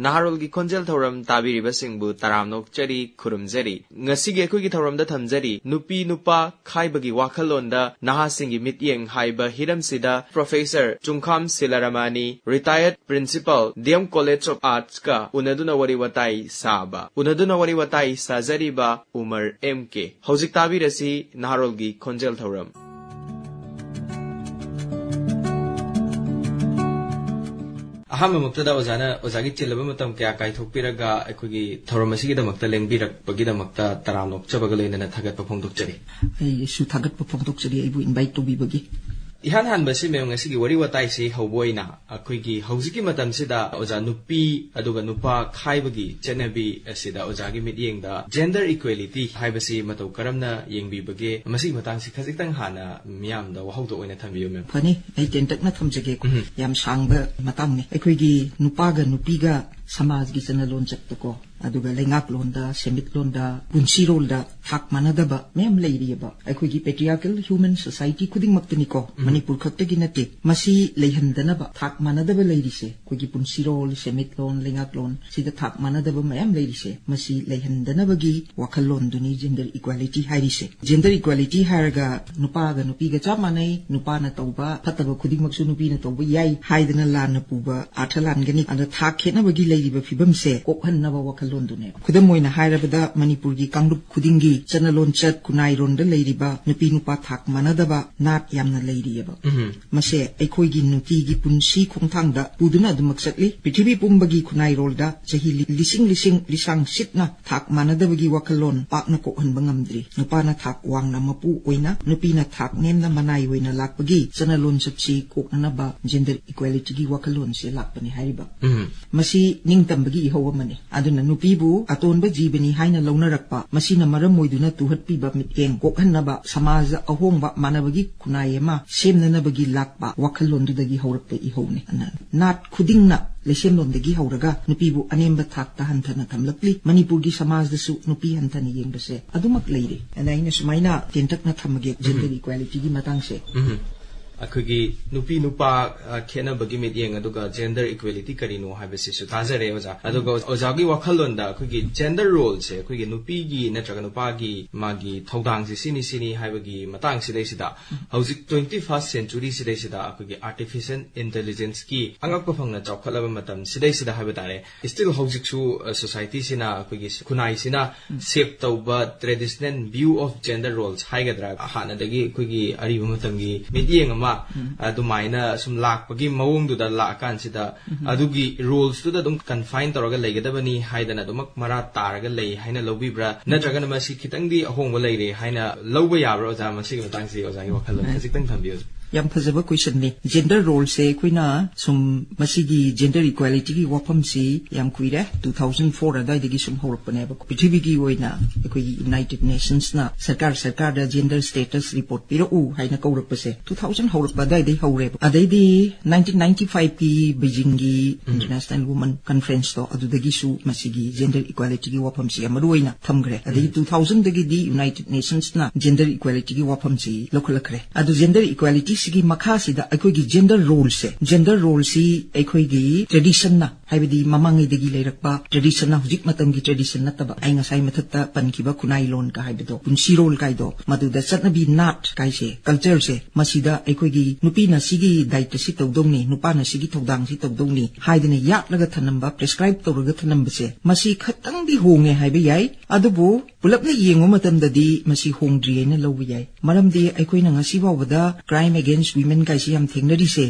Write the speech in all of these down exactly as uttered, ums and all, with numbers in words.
ꯅꯍꯥꯔꯣꯜꯒꯤ ꯈꯣꯟꯖꯦꯜ ꯊꯧꯔꯝ ꯇꯥꯕꯤꯔꯤꯕꯁꯤꯡꯕꯨ ꯇꯔꯥꯝꯅ ꯑꯣꯛꯆꯔꯤ, ꯈꯨꯔꯨꯝꯖꯔꯤ꯫ ꯉꯁꯤꯒꯤ ꯑꯩꯈꯣꯏꯒꯤ ꯊꯧꯔꯝꯗ ꯊꯝꯖꯔꯤ, ꯅꯨꯄꯤ ꯅꯨꯄꯥ ꯈꯥꯏꯕꯒꯤ ꯋꯥꯈꯜꯂꯣꯟꯗ ꯅꯍꯥꯁꯤꯡꯒꯤ ꯃꯤꯠꯌꯦꯡ ꯍꯥꯏꯕ ꯍꯤꯔꯝꯁꯤꯗ Professor ꯆꯨꯡꯈꯥꯝ ꯁꯤꯂꯥꯔꯥꯃꯥꯅꯤ, Retired Principal, D M College of Arts ꯀ ꯎꯅꯗꯨꯅ ꯋꯥꯔꯤ ꯋꯥꯇꯥꯏ ꯁꯥꯕ꯫ ꯎꯅꯗꯨꯅ ꯋꯥꯔꯤ ꯋꯥꯇꯥꯏ ꯁꯥꯖꯔꯤꯕ ꯎꯃꯔ M K꯫ ꯍꯧꯖꯤꯛ ꯇꯥꯕꯤꯔꯁꯤ ꯅꯍꯥꯔꯣꯜꯒꯤ ꯈꯣꯟꯖꯦꯜ ꯊꯧꯔꯝ꯫ ꯑꯍꯥꯟꯕꯃꯛꯇꯗ ꯑꯣꯖꯥꯅ, ꯑꯣꯖꯥꯒꯤ ꯆꯤꯜꯂꯕ ꯃꯇꯝ ꯀꯌꯥ ꯀꯥꯏꯊꯣꯛꯄꯤꯔꯒ ꯑꯩꯈꯣꯏꯒꯤ ꯊꯧꯔꯝ ꯑꯁꯤꯒꯤꯗꯃꯛꯇ ꯂꯦꯡꯕꯤꯔꯛꯄꯒꯤꯗꯃꯛꯇ ꯇꯔꯥꯝꯅ ꯑꯣꯛꯆꯕꯒ ꯂꯣꯏꯅꯅ ꯊꯥꯒꯠꯄ ꯐꯣꯡꯗꯣꯛꯆꯔꯤ꯫ ꯑꯩꯁꯨ ꯊꯥꯒꯠꯄ ꯐꯣꯡꯗꯣꯛꯆꯔꯤ, ꯑꯩꯕꯨ invite ꯇꯧꯕꯤꯕꯒꯤ꯫ ꯏꯍꯥꯟ ꯍꯥꯟꯕꯁꯤ, ꯃꯦꯝ, ꯉꯁꯤꯒꯤ ꯋꯥꯔꯤ ꯋꯥꯇꯥꯏꯁꯤ ꯍꯧꯕ ꯑꯣꯏꯅ ꯑꯩꯈꯣꯏꯒꯤ ꯍꯧꯖꯤꯛꯀꯤ ꯃꯇꯝꯁꯤꯗ, ꯑꯣꯖꯥ, ꯅꯨꯄꯤ ꯑꯗꯨꯒ ꯅꯨꯄꯥ ꯈꯥꯏꯕꯒꯤ ꯆꯠꯅꯕꯤ ꯑꯁꯤꯗ ꯑꯣꯖꯥꯒꯤ ꯃꯤꯠꯌꯦꯡꯗ gender equality ꯍꯥꯏꯕꯁꯤ ꯃꯇꯧ ꯀꯔꯝꯅ ꯌꯦꯡꯕꯤꯕꯒꯦ? ꯃꯁꯤꯒꯤ ꯃꯇꯥꯡꯁꯤ ꯈꯖꯤꯛꯇꯪ ꯍꯥꯟꯅ ꯃꯤꯌꯥꯝꯗ ꯋꯥꯍꯧꯗꯣꯛ ꯑꯣꯏꯅ ꯊꯝꯕꯤꯌꯨ, ꯃꯦꯝ꯫ ꯐꯅꯤ, ꯑꯩ ꯇꯦꯟꯇꯛꯅ ꯊꯝꯖꯒꯦꯀꯣ꯫ ꯎꯝ꯫ ꯌꯥꯝ ꯁꯥꯡꯕ ꯃꯇꯥꯡꯅꯤ꯫ ꯑꯩꯈꯣꯏꯒꯤ ꯅꯨꯄꯥꯒ ꯅꯨꯄꯤꯒ ꯁꯃꯥꯖꯒꯤ ꯆꯠꯅ ꯂꯣꯟꯆꯠꯇꯀꯣ, ꯑꯗꯨꯒ ꯂꯩꯉꯥꯛꯂꯣꯟꯗ, ꯁꯦꯟꯃꯤꯠꯂꯣꯟꯗ, ꯄꯨꯟꯁꯤꯔꯣꯜꯗ ꯊꯥꯛ ꯃꯥꯟꯅꯗꯕ ꯃꯌꯥꯝ ꯂꯩꯔꯤꯑꯕ꯫ ꯑꯩꯈꯣꯏꯒꯤ patriarchal human society ꯈꯨꯗꯤꯡꯃꯛꯇꯅꯤꯀꯣ, ꯎꯝ꯫ ꯃꯅꯤꯄꯨꯔ ꯈꯛꯇꯒꯤ ꯅꯠꯇꯦ꯫ ꯃꯁꯤ ꯂꯩꯍꯟꯗꯅꯕ ꯊꯥꯛ ꯃꯥꯟꯅꯗꯕ ꯂꯩꯔꯤꯁꯦ, ꯑꯩꯈꯣꯏꯒꯤ ꯄꯨꯟꯁꯤꯔꯣꯜ, ꯁꯦꯟꯃꯤꯠꯂꯣꯟ, ꯂꯩꯉꯥꯛꯂꯣꯟ ꯁꯤꯗ ꯊꯥꯛ ꯃꯥꯟꯅꯗꯕ ꯃꯌꯥꯝ ꯂꯩꯔꯤꯁꯦ, ꯃꯁꯤ ꯂꯩꯍꯟꯗꯅꯕꯒꯤ ꯋꯥꯈꯜꯂꯣꯟꯗꯨꯅꯤ gender equality ꯍꯥꯏꯔꯤꯁꯦ꯫ Gender equality ꯍꯥꯏꯔꯒ ꯅꯨꯄꯥꯒ ꯅꯨꯄꯤꯒ ꯆꯞ ꯃꯥꯟꯅꯩ, ꯅꯨꯄꯥꯅ ꯇꯧꯕ ꯐꯠꯇꯕ ꯈꯨꯗꯤꯡꯃꯛꯁꯨ ꯅꯨꯄꯤꯅ ꯇꯧꯕ ꯌꯥꯏ ꯍꯥꯏꯗꯅ ꯂꯥꯟꯅ ꯄꯨꯕ ꯑꯥꯔꯊ ꯂꯥꯟꯒꯅꯤ꯫ ꯑꯗ ꯊꯥꯛ ꯈꯦꯠꯅꯕꯒꯤ ꯂꯩꯔꯤꯕ ꯐꯤꯕꯝꯁꯦ ꯀꯣꯛꯍꯟꯅꯕ ꯋꯥꯈꯜꯂꯣꯟꯗꯨꯅꯦꯕ꯫ ꯈꯨꯗꯝ ꯑꯣꯏꯅ ꯍꯥꯏꯔꯕꯗ, ꯃꯅꯤꯄꯨꯔꯒꯤ ꯀꯥꯡꯂꯨꯞ ꯈꯨꯗꯤꯡꯒꯤ ꯆꯠꯅ ꯂꯣꯟꯆꯠ, ꯈꯨꯟꯅꯥꯏꯔꯣꯟꯗ ꯂꯩꯔꯤꯕ ꯅꯨꯄꯤ ꯅꯨꯄꯥ ꯊꯥꯛ ꯃꯥꯟꯅꯗꯕ ꯅꯥꯠ ꯌꯥꯝꯅ ꯂꯩꯔꯤꯑꯕ꯫ ꯎꯝ꯫ ꯃꯁꯦ ꯑꯩꯈꯣꯏꯒꯤ ꯅꯨꯡꯇꯤꯒꯤ ꯄꯨꯟꯁꯤ ꯈꯣꯡꯊꯥꯡꯗ ꯄꯨꯗꯨꯅ ꯑꯗꯨꯃꯛ ꯆꯠꯂꯤ꯫ ꯄ꯭ꯔꯤꯊꯤꯕꯤ ꯄꯨꯝꯕꯒꯤ ꯈꯨꯟꯅꯥꯏꯔꯣꯜꯗ ꯆꯍꯤ ꯂꯤ-, ꯂꯤꯁꯤꯡ ꯂꯤꯁꯤꯡ ꯂꯤꯁꯥꯡ ꯁꯤꯠꯅ ꯊꯥꯛ ꯃꯥꯟꯅꯗꯕꯒꯤ ꯋꯥꯈꯜꯂꯣꯟ ꯄꯥꯛꯅ ꯀꯣꯛꯍꯟꯕ ꯉꯝꯗ꯭ꯔꯤ꯫ ꯅꯨꯄꯥꯅ ꯊꯥꯛ ꯋꯥꯡꯅ ꯃꯄꯨ ꯑꯣꯏꯅ, ꯅꯨꯄꯤꯅ ꯊꯥꯛ ꯅꯦꯝꯅ ꯃꯅꯥꯏ ꯑꯣꯏꯅ ꯂꯥꯛꯄꯒꯤ ꯆꯠꯅ ꯂꯣꯟꯆꯠꯁꯤ ꯀꯣꯛꯅꯅꯕ gender equalityꯒꯤ ꯋꯥꯈꯜꯂꯣꯟꯁꯦ ꯂꯥꯛꯄꯅꯤ ꯍꯥꯏꯔꯤꯕ꯫ ꯎꯝ꯫ ꯃꯁꯤ ꯅꯤꯡꯇꯝꯕꯒꯤ ꯏꯍꯧ ꯑꯃꯅꯤ꯫ ꯑꯗꯨꯅ ꯅꯨꯄꯤꯕꯨ ꯑꯇꯣꯟꯕ ꯖꯤꯕꯅꯤ ꯍꯥꯏꯅ ꯂꯧꯅꯔꯛꯄ, ꯃꯁꯤꯅ ꯃꯔꯝ ꯑꯣꯏꯗꯨꯅ ꯇꯨꯍꯠꯄꯤꯕ ꯃꯤꯠꯌꯦꯡ ꯀꯣꯛꯍꯟꯅꯕ, ꯁꯃꯥꯖꯗ ꯑꯍꯣꯡꯕ ꯃꯥꯟꯅꯕꯒꯤ ꯈꯨꯟꯅꯥꯏ ꯑꯃ ꯁꯦꯝꯅꯅꯕꯒꯤ ꯂꯥꯛꯄ ꯋꯥꯈꯜꯂꯣꯟꯗꯨꯗꯒꯤ ꯍꯧꯔꯛꯄ ꯏꯍꯧꯅꯤ꯫ ꯑꯅ-, ꯅꯥꯠ ꯈꯨꯗꯤꯡꯅ ꯂꯩꯁꯦꯝꯂꯣꯟꯗꯒꯤ ꯍꯧꯔꯒ ꯅꯨꯄꯤꯕꯨ ꯑꯅꯦꯝꯕ ꯊꯥꯛꯇ ꯍꯟꯊꯅ ꯊꯝꯂꯛꯂꯤ꯫ ꯃꯅꯤꯄꯨꯔꯒꯤ ꯁꯃꯥꯖꯗꯁꯨ ꯅꯨꯄꯤ ꯍꯟꯊꯅ ꯌꯦꯡꯕꯁꯦ ꯑꯗꯨꯃꯛ ꯂꯩꯔꯤ꯫ ꯑꯗ ꯑꯩꯅ ꯁꯨꯃꯥꯏꯅ ꯇꯦꯟꯇꯛꯅ ꯊꯝꯃꯒꯦ gender equalityꯒꯤ ꯃꯇꯥꯡꯁꯦ꯫ ꯎꯝ꯫ ꯑꯩꯈꯣꯏꯒꯤ ꯅꯨꯄꯤ ꯅꯨꯄꯥ, ꯑ, ꯈꯦꯠꯅꯕꯒꯤ ꯃꯤꯠꯌꯦꯡ, ꯑꯗꯨꯒ gender equality ꯀꯔꯤꯅꯣ ꯍꯥꯏꯕꯁꯤꯁꯨ ꯇꯥꯖꯔꯦ ꯑꯣꯖꯥ꯫ ꯑꯗꯨꯒ ꯑꯣꯖꯥꯒꯤ ꯋꯥꯈꯜꯂꯣꯟꯗ ꯑꯩꯈꯣꯏꯒꯤ gender roleꯁꯦ, ꯑꯩꯈꯣꯏꯒꯤ ꯅꯨꯄꯤꯒꯤ ꯅꯠꯇ꯭ꯔꯒ ꯅꯨꯄꯥꯒꯤ ꯃꯥꯒꯤ ꯊꯧꯗꯥꯡꯁꯦ ꯁꯤꯅꯤ ꯁꯤꯅꯤ ꯍꯥꯏꯕꯒꯤ ꯃꯇꯥꯡꯁꯤꯗꯩꯁꯤꯗ, ꯍꯧꯖꯤꯛ twenty first century ꯁꯤꯗꯩꯁꯤꯗ ꯑꯩꯈꯣꯏꯒꯤ artificial intelligenceꯀꯤ ꯑꯉꯛꯄ ꯐꯪꯅ ꯆꯥꯎꯈꯠꯂꯕ ꯃꯇꯝꯁꯤꯗꯩꯁꯤꯗ ꯍꯥꯏꯕ ꯇꯥꯔꯦ, still ꯍꯧꯖꯤꯛꯁꯨ, ꯑ, societyꯁꯤꯅ, ꯑꯩꯈꯣꯏꯒꯤ ꯈꯨꯟꯅꯥꯏꯁꯤꯅ shape ꯇꯧꯕ traditional view of gender roles ꯍꯥꯏꯒꯗ꯭ꯔꯥ, ꯍꯥꯟꯅꯗꯒꯤ ꯑꯩꯈꯣꯏꯒꯤ ꯑꯔꯤꯕ ꯃꯇꯝꯒꯤ ꯃꯤꯠꯌꯦꯡ ꯑꯃ, ꯑꯗꯨꯃꯥꯏꯅ ꯁꯨꯝ ꯂꯥꯛꯄꯒꯤ ꯃꯑꯣꯡꯗꯨꯗ ꯂꯥꯛꯑꯀꯥꯟꯁꯤꯗ, ꯑꯗꯨꯒꯤ ꯔꯣꯜꯁꯇꯨꯗ ꯑꯗꯨꯝ confine ꯇꯧꯔꯒ ꯂꯩꯒꯗꯕꯅꯤ ꯍꯥꯏꯗꯅ ꯑꯗꯨꯃꯛ ꯃꯔꯥ ꯇꯥꯔꯒ ꯂꯩ ꯍꯥꯏꯅ ꯂꯧꯕꯤꯕ꯭ꯔꯥ? ꯅꯠꯇ꯭ꯔꯒꯅ ꯃꯁꯤ ꯈꯤꯇꯪꯗꯤ ꯑꯍꯣꯡꯕ ꯂꯩꯔꯦ ꯍꯥꯏꯅ ꯂꯧꯕ ꯌꯥꯕ꯭ꯔꯥ, ꯑꯣꯖꯥ? ꯃꯁꯤꯒꯤ ꯃꯇꯥꯡꯁꯤ ꯑꯣꯖꯥꯒꯤ ꯋꯥꯈꯜꯂꯣꯟ ꯈꯖꯤꯛꯇꯪ ꯊꯝꯕꯤꯌꯨ꯫ ꯌꯥꯝ ꯐꯖꯕ questionꯅꯤ꯫ Gender roleꯁꯦ ꯑꯩꯈꯣꯏꯅ ꯁꯨꯝ ꯃꯁꯤꯒꯤ gender equalityꯒꯤ ꯋꯥꯐꯝꯁꯤ ꯌꯥꯝ ꯀꯨꯏꯔꯦ, two thousand four ꯑꯗꯨꯋꯥꯏꯗꯒꯤ ꯁꯨꯝ ꯍꯧꯔꯛꯄꯅꯦꯕ꯫ ꯄ꯭ꯔꯤꯊꯤꯕꯤꯒꯤ ꯑꯣꯏꯅ ꯑꯩꯈꯣꯏꯒꯤ United Nationsꯅ ꯁꯔꯀꯥꯔ ꯁꯔꯀꯥꯔꯗ gender status report ꯄꯤꯔꯛꯎ ꯍꯥꯏꯅ ꯀꯧꯔꯛꯄꯁꯦ, two thousand ꯍꯧꯔꯛꯄ ꯑꯗꯨꯋꯥꯏꯗꯒꯤ ꯍꯧꯔꯦꯕ꯫ ꯑꯗꯩꯗꯤ nineteen ninety fiveꯀꯤ ꯕꯩꯖꯤꯡꯒꯤ International Women Conferenceꯇꯣ, ꯑꯗꯨꯗꯒꯤꯁꯨ ꯃꯁꯤꯒꯤ gender equalityꯒꯤ ꯋꯥꯐꯝꯁꯤ ꯌꯥꯝ ꯃꯔꯨ ꯑꯣꯏꯅ ꯊꯝꯈ꯭ꯔꯦ꯫ ꯑꯗꯒꯤ two thousandꯗꯒꯤꯗꯤ United Nationsꯅ gender equalityꯒꯤ ꯋꯥꯐꯝꯁꯤ ꯂꯧꯈꯠꯂꯛꯈ꯭ꯔꯦ꯫ ꯑꯗꯨ gender equalityꯁꯤꯒꯤ ꯃꯈꯥꯁꯤꯗ ꯑꯩꯈꯣꯏꯒꯤ gender roleꯁꯦ, gender roleꯁꯤ ꯑꯩꯈꯣꯏꯒꯤ traditionꯅ, ꯍꯥꯏꯕꯗꯤ ꯃꯃꯥꯡꯉꯩꯗꯒꯤ ꯂꯩꯔꯛꯄ traditionꯅ, ꯍꯧꯖꯤꯛ ꯃꯇꯝꯒꯤ tradition ꯅꯠꯇꯕ, ꯑꯩ ꯉꯁꯥꯏ ꯃꯊꯛꯇ ꯄꯟꯈꯤꯕ ꯈꯨꯟꯅꯥꯏꯂꯣꯟ ꯀ ꯍꯥꯏꯕꯗꯣ, ꯄꯨꯟꯁꯤꯔꯣꯜ ꯀꯥꯏꯗꯣ, ꯃꯗꯨꯗ ꯆꯠꯅꯕꯤ, ꯅꯥꯠ ꯀꯥꯏꯁꯦ, cultureꯁꯦ, ꯃꯁꯤꯗ ꯑꯩꯈꯣꯏꯒꯤ ꯅꯨꯄꯤꯅ ꯁꯤꯒꯤ ꯗꯥꯏꯇ ꯁꯤ ꯇꯧꯗꯧꯅꯤ, ꯅꯨꯄꯥꯅ ꯁꯤꯒꯤ ꯊꯧꯗꯥꯡ ꯁꯤ ꯇꯧꯗꯧꯅꯤ ꯍꯥꯏꯗꯅ ꯌꯥꯠꯂꯒ ꯊꯅꯝꯕ, prescribe ꯇꯧꯔꯒ ꯊꯅꯝꯕꯁꯦ, ꯃꯁꯤ ꯈꯇꯪꯗꯤ ꯍꯣꯡꯉꯦ ꯍꯥꯏꯕ ꯌꯥꯏ꯫ ꯑꯗꯨꯕꯨ ꯄꯨꯂꯞꯅ ꯌꯦꯡꯕ ꯃꯇꯝꯗꯗꯤ ꯃꯁꯤ ꯍꯣꯡꯗ꯭ꯔꯤ ꯍꯥꯏꯅ ꯂꯧꯕ ꯌꯥꯏ꯫ ꯃꯔꯝꯗꯤ ꯑꯩꯈꯣꯏꯅ ꯉꯁꯤ ꯐꯥꯎꯕꯗ crime against women ꯀꯥꯏꯁꯤ ꯌꯥꯝ ꯊꯦꯡꯅꯔꯤꯁꯦ,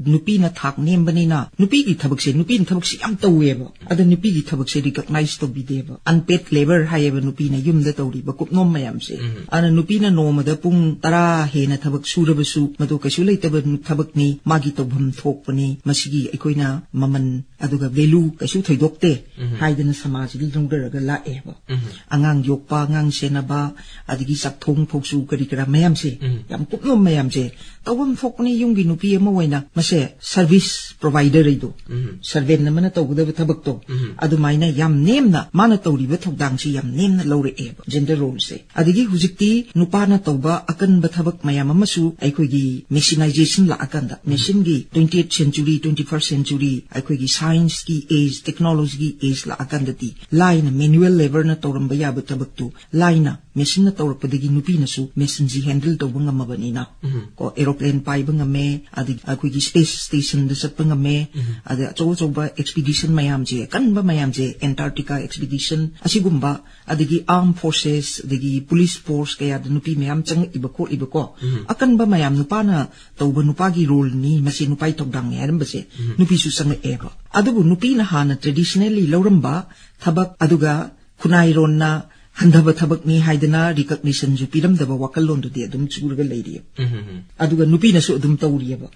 ꯅꯨꯄꯤꯅ ꯊꯥꯛ ꯅꯦꯝꯕꯅꯤꯅ, ꯅꯨꯄꯤꯒꯤ ꯊꯕꯛꯁꯦ, ꯅꯨꯄꯤꯅ ꯊꯕꯛꯁꯦ ꯌꯥꯝ ꯇꯧꯋꯦꯕ꯫ ꯑꯗ ꯅꯨꯄꯤꯒꯤ ꯊꯕꯛꯁꯦ recognize ꯇꯧꯕꯤꯗꯦꯕ꯫ Unpaid labour ꯍꯥꯏꯌꯦꯕ ꯅꯨꯄꯤꯅ ꯌꯨꯝꯗ ꯇꯧꯔꯤꯕ ꯀꯨꯞꯅꯣꯝ ꯃꯌꯥꯝꯁꯦ꯫ ꯑꯗꯨꯅ ꯅꯨꯄꯤꯅ ꯅꯣꯡꯃꯗ ꯄꯨꯡ ꯇꯔꯥ ꯍꯦꯟꯅ ꯊꯕꯛ ꯁꯨꯔꯕꯁꯨ, ꯃꯗꯨ ꯀꯩꯁꯨ ꯂꯩꯇꯕ ꯊꯕꯛꯅꯤ, ꯃꯥꯒꯤ ꯇꯧꯐꯝ ꯊꯣꯛꯄꯅꯤ꯫ ꯃꯁꯤꯒꯤ ꯑꯩꯈꯣꯏꯅ ꯃꯃꯜ ꯑꯗꯨꯒ value ꯀꯩꯁꯨ ꯊꯣꯏꯗꯣꯛꯇꯦ ꯍꯥꯏꯗꯅ ꯁꯃꯥꯖꯁꯤꯗ ꯂꯧꯅꯔꯒ ꯂꯥꯛꯑꯦꯕ꯫ ꯑꯉꯥꯡ ꯌꯣꯛꯄ, ꯑꯉꯥꯡ ꯁꯦꯟꯅꯕ, ꯑꯗꯒꯤ ꯆꯥꯛꯊꯣꯡ ꯐꯧꯁꯨ ꯀꯔꯤ ꯀꯔꯥ ꯃꯌꯥꯝꯁꯦ, ꯌꯥꯝ ꯀꯨꯞꯅꯣꯝ ꯃꯌꯥꯝꯁꯦ ꯇꯧꯐꯝ ꯊꯣꯛꯄꯅꯤ꯫ ꯌꯨꯝꯒꯤ ꯅꯨꯄꯤ ꯑꯃ ꯑꯣꯏꯅ ꯃꯁꯦ service provider ꯍꯥꯏꯗꯣ, servant ꯑꯃꯅ ꯇꯧꯒꯗꯕ ꯊꯕꯛꯇꯣ, ꯑꯗꯨꯃꯥꯏꯅ ꯌꯥꯝ ꯅꯦꯝꯅ ꯃꯥꯅ ꯇꯧꯔꯤꯕ ꯊꯧꯗꯥꯡꯁꯤ ꯌꯥꯝ ꯅꯦꯝꯅ ꯂꯧꯔꯛꯑꯦꯕ gender roleꯁꯦ꯫ ꯑꯗꯒꯤ ꯍꯧꯖꯤꯛꯇꯤ ꯅꯨꯄꯥꯅ ꯇꯧꯕ ꯑꯀꯟꯕ ꯊꯕꯛ ꯃꯌꯥꯝ ꯑꯃꯁꯨ ꯑꯩꯈꯣꯏꯒꯤ machinisation ꯂꯥꯛꯑꯀꯥꯟꯗ, machineꯒꯤ twenty eight century, twenty first century, ꯑꯩꯈꯣꯏꯒꯤ scienceꯀꯤ age, technologyꯒꯤ age ꯂꯥꯛꯑꯀꯥꯟꯗꯗꯤ ꯂꯥꯏꯅ manual labourꯅ ꯇꯧꯔꯝꯕ ꯌꯥꯕ ꯊꯕꯛꯇꯨ ꯂꯥꯏꯅ machineꯅ ꯇꯧꯔꯛꯄꯗꯒꯤ ꯅꯨꯄꯤꯅꯁꯨ machineꯁꯤ handle ꯇꯧꯕ ꯉꯝꯃꯕꯅꯤꯅ, ꯀꯣ, aeroplane ꯄꯥꯏꯕ ꯉꯝꯃꯦ, ꯑꯗꯒꯤ ꯑꯩꯈꯣꯏꯒꯤ space stationꯗ ꯆꯠꯄ ꯉꯝꯃꯦ, ꯑꯗ ꯑꯆꯧ ꯑꯆꯧꯕ expedition ꯃꯌꯥꯝꯁꯦ, ꯑꯀꯟꯕ ꯃꯌꯥꯝꯁꯦ, Antarctica expedition ꯑꯁꯤꯒꯨꯝꯕ, ꯑꯗꯒꯤ armed forces, ꯑꯗꯒꯤ police force ꯀꯌꯥꯗ ꯅꯨꯄꯤ ꯃꯌꯥꯝ ꯆꯪꯉꯛꯏꯕ ꯈꯣꯠꯂꯤꯕꯀꯣ, ꯑꯀꯟꯕ ꯃꯌꯥꯝ ꯅꯨꯄꯥꯅ ꯇꯧꯕ ꯅꯨꯄꯥꯒꯤ roleꯅꯤ, ꯃꯁꯤ ꯅꯨꯄꯥꯒꯤ ꯊꯧꯗꯥꯡꯅꯤ ꯍꯥꯏꯔꯝꯕꯁꯦ ꯅꯨꯄꯤꯁꯨ ꯆꯪꯉꯛꯑꯦꯕ꯫ ꯑꯗꯨꯕꯨ ꯅꯨꯄꯤꯅ ꯍꯥꯟꯅ traditionally ꯂꯧꯔꯝꯕ ꯊꯕꯛ, ꯑꯗꯨꯒ ꯈꯨꯟꯅꯥꯏꯔꯣꯟꯅ ꯍꯟꯊꯕ ꯊꯕꯛꯅꯤ ꯍꯥꯏꯗꯅ recognitionꯁꯨ ꯄꯤꯔꯝꯗꯕ ꯋꯥꯈꯜꯂꯣꯟꯗꯨꯗꯤ ꯑꯗꯨꯝ ꯆꯨꯔꯒ ꯂꯩꯔꯤꯑꯕ꯫ ꯑꯗꯨꯒ ꯅꯨꯄꯤꯅꯁꯨ ꯑꯗꯨꯝ ꯇꯧꯔꯤꯑꯕ꯫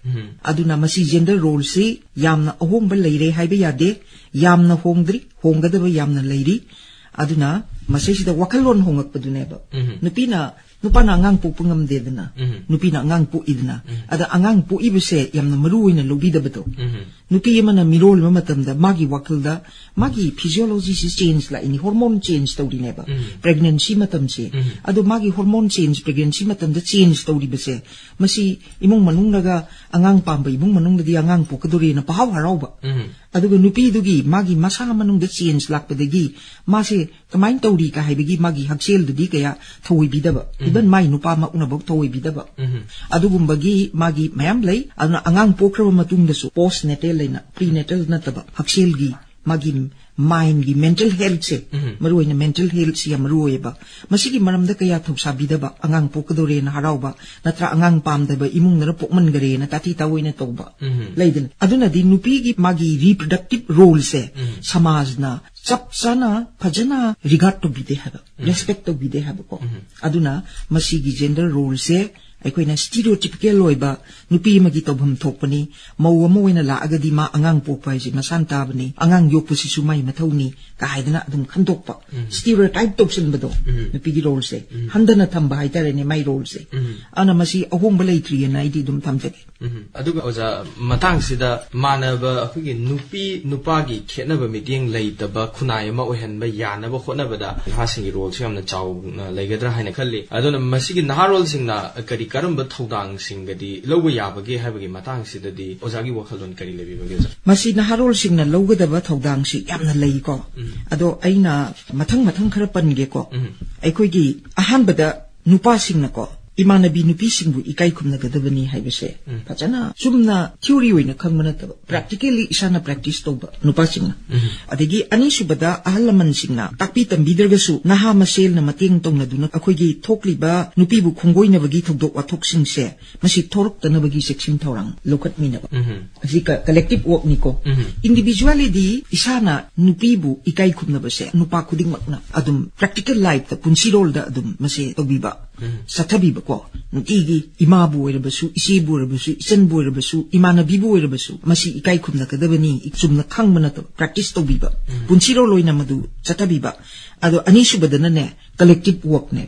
ꯑꯗꯨꯅ ꯃꯁꯤ gender roleꯁꯤ ꯌꯥꯝꯅ ꯑꯍꯣꯡꯕ ꯂꯩꯔꯦ ꯍꯥꯏꯕ ꯌꯥꯗꯦ, ꯌꯥꯝꯅ ꯍꯣꯡꯗ꯭ꯔꯤ, ꯍꯣꯡꯒꯗꯕ ꯌꯥꯝꯅ ꯂꯩꯔꯤ꯫ ꯑꯗꯨꯅ ꯃꯁꯤꯁꯤꯗ ꯋꯥꯈꯜꯂꯣꯟ ꯍꯣꯡꯉꯛꯄꯗꯨꯅꯦꯕ꯫ ꯅꯨꯄꯤꯅ, ꯅꯨꯄꯥꯅ ꯑꯉꯥꯡ ꯄꯣꯛꯄ ꯉꯝꯗꯦꯗꯅ, ꯅꯨꯄꯤꯅ ꯑꯉꯥꯡ ꯄꯣꯛꯏꯗꯅ꯫ ꯑꯗ ꯑꯉꯥꯡ ꯄꯣꯛꯏꯕꯁꯦ ꯌꯥꯝꯅ ꯃꯔꯨ ꯑꯣꯏꯅ ꯂꯧꯕꯤꯗꯕꯗꯣ꯫ ꯅꯨꯄꯤ ꯑꯃꯅ ꯃꯤꯔꯣꯜꯕ ꯃꯇꯝꯗ ꯃꯥꯒꯤ ꯋꯥꯈꯜꯗ ꯃꯥꯒꯤ physiologyꯁꯤ change ꯂꯥꯛꯏꯅꯤ, hormone change ꯇꯧꯔꯤꯅꯦꯕ꯫ Pregnancy ꯃꯇꯝꯁꯦ꯫ ꯑꯗꯣ ꯃꯥꯒꯤ hormone change, pregnancy ꯃꯇꯝꯗ change ꯇꯧꯔꯤꯕꯁꯦ, ꯃꯁꯤ ꯏꯃꯨꯡ ꯃꯅꯨꯡꯗꯒ ꯑꯉꯥꯡ ꯄꯥꯝꯕ ꯏꯃꯨꯡ ꯃꯅꯨꯡꯗꯗꯤ ꯑꯉꯥꯡ ꯄꯣꯛꯀꯗꯣꯔꯦꯅ ꯄꯍꯥꯎ ꯍꯔꯥꯎꯕ꯫ ꯑꯗꯨꯒ ꯅꯨꯄꯤꯗꯨꯒꯤ ꯃꯥꯒꯤ ꯃꯁꯥ ꯃꯅꯨꯡꯗ change ꯂꯥꯛꯄꯗꯒꯤ ꯃꯥꯁꯦ ꯀꯃꯥꯏꯅ ꯇꯧꯔꯤ ꯀ ꯍꯥꯏꯕꯒꯤ ꯃꯥꯒꯤ ꯍꯛꯁꯦꯜꯗꯨꯗꯤ ꯀꯌꯥ ꯊꯧꯑꯣꯏꯕꯤꯗꯕ, even ꯃꯥꯏ ꯅꯨꯄꯥꯃꯛꯅꯐꯧ ꯊꯧꯑꯣꯏꯕꯤꯗꯕ꯫ ꯑꯗꯨꯒꯨꯝꯕꯒꯤ ꯃꯥꯒꯤ ꯃꯌꯥꯝ ꯂꯩ꯫ ꯑꯗꯨꯅ ꯑꯉꯥꯡ ꯄꯣꯛꯈ꯭ꯔꯕ ꯃꯇꯨꯡꯗꯁꯨ post natal ꯍꯥꯏꯅ, prenatal ꯅꯠꯇꯕ, ꯍꯛꯁꯦꯜꯒꯤ ꯃꯥꯒꯤ mindꯒꯤ mental healthꯁꯦ, ꯃꯔꯨꯑꯣꯏꯅ mental healthꯁꯤ ꯌꯥꯝ ꯃꯔꯨ ꯑꯣꯏꯌꯦꯕ꯫ ꯃꯁꯤꯒꯤ ꯃꯔꯝꯗ ꯀꯌꯥ ꯊꯧꯁꯥꯕꯤꯗꯕ, ꯑꯉꯥꯡ ꯄꯣꯛꯀꯗꯧꯔꯦꯅ ꯍꯔꯥꯎꯕ, ꯅꯠꯇ꯭ꯔꯥ ꯑꯉꯥꯡ ꯄꯥꯝꯗꯕ ꯏꯃꯨꯡꯗꯅ ꯄꯣꯛꯃꯟꯈꯔꯦꯅ ꯇꯥꯊꯤ ꯇꯥꯑꯣꯏꯅ ꯇꯧꯕ ꯂꯩꯗꯅ꯫ ꯑꯗꯨꯅꯗꯤ ꯅꯨꯄꯤꯒꯤ ꯃꯥꯒꯤ reproductive roleꯁꯦ ꯁꯃꯥꯖꯅ ꯆꯞ ꯆꯥꯅ ꯐꯖꯅ regard ꯇꯧꯕꯤꯗꯦ ꯍꯥꯏꯕ, respect ꯇꯧꯕꯤꯗꯦ ꯍꯥꯏꯕꯀꯣ꯫ ꯑꯗꯨꯅ ꯃꯁꯤꯒꯤ gender roleꯁꯦ ꯑꯩꯈꯣꯏꯅ ꯁ꯭ꯇꯤꯔꯤꯑꯣꯇꯤꯄꯤꯀꯦꯜ ꯑꯣꯏꯕ ꯅꯨꯄꯤ ꯑꯃꯒꯤ ꯇꯧꯐꯝ ꯊꯣꯛꯄꯅꯤ, ꯃꯧ ꯑꯃ ꯑꯣꯏꯅ ꯂꯥꯛꯑꯒꯗꯤ ꯃꯥ ꯑꯉꯥꯡ ꯄꯣꯛꯄ ꯍꯥꯏꯁꯦ ꯃꯁꯥꯅ ꯇꯥꯕꯅꯤ, ꯑꯉꯥꯡ ꯌꯣꯛꯄꯁꯤꯁꯨ ꯃꯥꯏ ꯃꯊꯧꯅꯤ ꯀ ꯍꯥꯏꯗꯅ ꯑꯗꯨꯝ ꯈꯟꯗꯣꯛꯄ, ꯁ꯭ꯇꯤꯔꯤꯑꯣꯇꯥꯏꯞ ꯇꯧꯁꯤꯟꯕꯗꯣ, ꯅꯨꯄꯤꯒꯤ ꯔꯣꯜꯁꯦ ꯍꯟꯊꯅ ꯊꯝꯕ ꯍꯥꯏꯇꯥꯔꯦꯅꯦ, ꯃꯥꯏ ꯔꯣꯜꯁꯦ꯫ ꯑꯗꯨꯅ ꯃꯁꯤ ꯑꯍꯣꯡꯕ ꯂꯩꯇ꯭ꯔꯤꯑꯅ ꯑꯩꯗꯤ ꯑꯗꯨꯝ ꯊꯝꯖꯒꯦ꯫ ꯎꯝ꯫ ꯑꯗꯨꯒ ꯑꯣꯖꯥ, ꯃꯇꯥꯡꯁꯤꯗ ꯃꯥꯟꯅꯕ ꯑꯩꯈꯣꯏꯒꯤ ꯅꯨꯄꯤ ꯅꯨꯄꯥꯒꯤ ꯈꯦꯠꯅꯕ ꯃꯤꯠꯌꯦꯡ ꯂꯩꯇꯕ ꯈꯨꯟꯅꯥꯏ ꯑꯃ ꯑꯣꯏꯍꯟꯕ ꯌꯥꯅꯕ ꯍꯣꯠꯅꯕꯗ ꯅꯍꯥꯁꯤꯡꯒꯤ ꯔꯣꯜꯁꯨ ꯌꯥꯝꯅ ꯆꯥꯎꯅ ꯂꯩꯒꯗ꯭ꯔꯥ ꯍꯥꯏꯅ ꯈꯜꯂꯤ꯫ ꯑꯗꯨꯅ ꯃꯁꯤꯒꯤ ꯅꯍꯥꯔꯣꯜꯁꯤꯡꯅ ꯀꯔꯤ ꯀꯔꯝꯕ ꯊꯧꯗꯥꯡꯁꯤꯡꯒꯗꯤ ꯂꯧꯕ ꯌꯥꯕꯒꯦ ꯍꯥꯏꯕꯒꯤ ꯃꯇꯥꯡꯁꯤꯗꯗꯤ ꯑꯣꯖꯥꯒꯤ ꯋꯥꯈꯜꯂꯣꯟ ꯀꯔꯤ ꯂꯩꯕꯤꯕꯒꯦ, ꯑꯣꯖꯥ? ꯃꯁꯤ ꯅꯍꯥꯔꯣꯜꯁꯤꯡꯅ ꯂꯧꯒꯗꯕ ꯊꯧꯗꯥꯡꯁꯤ ꯌꯥꯝꯅ ꯂꯩꯀꯣ꯫ ꯑꯗꯣ ꯑꯩꯅ ꯃꯊꯪ ꯃꯊꯪ ꯈꯔ ꯄꯟꯒꯦꯀꯣ꯫ ꯑꯩꯈꯣꯏꯒꯤ ꯑꯍꯥꯟꯕꯗ ꯅꯨꯄꯥꯁꯤꯡꯅꯀꯣ, ꯏꯃꯥꯟꯅꯕꯤ ꯅꯨꯄꯤꯁꯤꯡꯕꯨ ꯏꯀꯥꯏ ꯈꯨꯝꯅꯒꯗꯕꯅꯤ ꯍꯥꯏꯕꯁꯦ ꯐꯖꯅ ꯆꯨꯝꯅ ꯊꯤꯑꯣꯔꯤ ꯑꯣꯏꯅ ꯈꯪꯕ ꯅꯠꯇꯕ, ꯄ꯭ꯔꯦꯛꯇꯤꯀꯦꯜꯂꯤ ꯏꯁꯥꯅ ꯄ꯭ꯔꯦꯛꯇꯤꯁ ꯇꯧꯕ ꯅꯨꯄꯥꯁꯤꯡꯅ꯫ ꯑꯗꯒꯤ ꯑꯅꯤꯁꯨꯕꯗ, ꯑꯍꯜ ꯂꯃꯟꯁꯤꯡꯅ ꯇꯥꯛꯄꯤ ꯇꯝꯕꯤꯗ꯭ꯔꯒꯁꯨ ꯅꯍꯥ ꯃꯁꯦꯜꯅ ꯃꯇꯦꯡ ꯇꯧꯅꯗꯨꯅ ꯑꯩꯈꯣꯏꯒꯤ ꯊꯣꯛꯂꯤꯕ ꯅꯨꯄꯤꯕꯨ ꯈꯣꯡꯒꯣꯏꯅꯕꯒꯤ ꯊꯧꯗꯣꯛ ꯋꯥꯊꯣꯛꯁꯤꯡꯁꯦ ꯃꯁꯤ ꯊꯣꯔꯛꯇꯅꯕꯒꯤ ꯆꯦꯛꯁꯤꯟ ꯊꯧꯔꯥꯡ ꯂꯧꯈꯠꯃꯤꯟꯅꯕ꯫ ꯁꯤ ꯀ-, ꯀꯂꯦꯛꯇꯤꯚ ꯋꯥꯔꯛꯅꯤꯀꯣ꯫ ꯏꯟꯗꯤꯚꯤꯖꯨꯋꯦꯜꯂꯤꯗꯤ ꯏꯁꯥꯅ ꯅꯨꯄꯤꯕꯨ ꯏꯀꯥꯏ ꯈꯨꯝꯅꯕꯁꯦ ꯅꯨꯄꯥ ꯈꯨꯗꯤꯡꯃꯛꯅ ꯑꯗꯨꯝ ꯄ꯭ꯔꯦꯛꯇꯤꯀꯦꯜ ꯂꯥꯏꯐꯇ, ꯄꯨꯟꯁꯤꯔꯣꯜꯗ ꯑꯗꯨꯝ ꯃꯁꯦ ꯇꯧꯕꯤꯕ, ꯆꯠꯊꯕꯤꯕꯀꯣ꯫ ꯅꯨꯡꯇꯤꯒꯤ ꯏꯃꯥꯕꯨ ꯑꯣꯏꯔꯕꯁꯨ, ꯏꯆꯦꯕꯨ ꯑꯣꯏꯔꯕꯁꯨ, ꯏꯆꯟꯕꯨ ꯑꯣꯏꯔꯕꯁꯨ, ꯏꯃꯥꯟꯅꯕꯤꯕꯨ ꯑꯣꯏꯔꯕꯁꯨ ꯃꯁꯤ ꯏꯀꯥꯏ ꯈꯨꯝꯅꯒꯗꯕꯅꯤ, ꯆꯨꯝꯅ ꯈꯪꯕ ꯅꯠꯇꯕ, ꯄ꯭ꯔꯦꯛꯇꯤꯁ ꯇꯧꯕꯤꯕ, ꯄꯨꯟꯁꯤꯔꯣꯜ ꯑꯣꯏꯅ ꯃꯗꯨ ꯆꯠꯊꯕꯤꯕ꯫ ꯑꯗꯣ ꯑꯅꯤꯁꯨꯕꯗꯅꯅꯦ, ꯀꯂꯦꯛꯇꯤꯚ ꯋꯥꯔꯛꯅꯦ꯫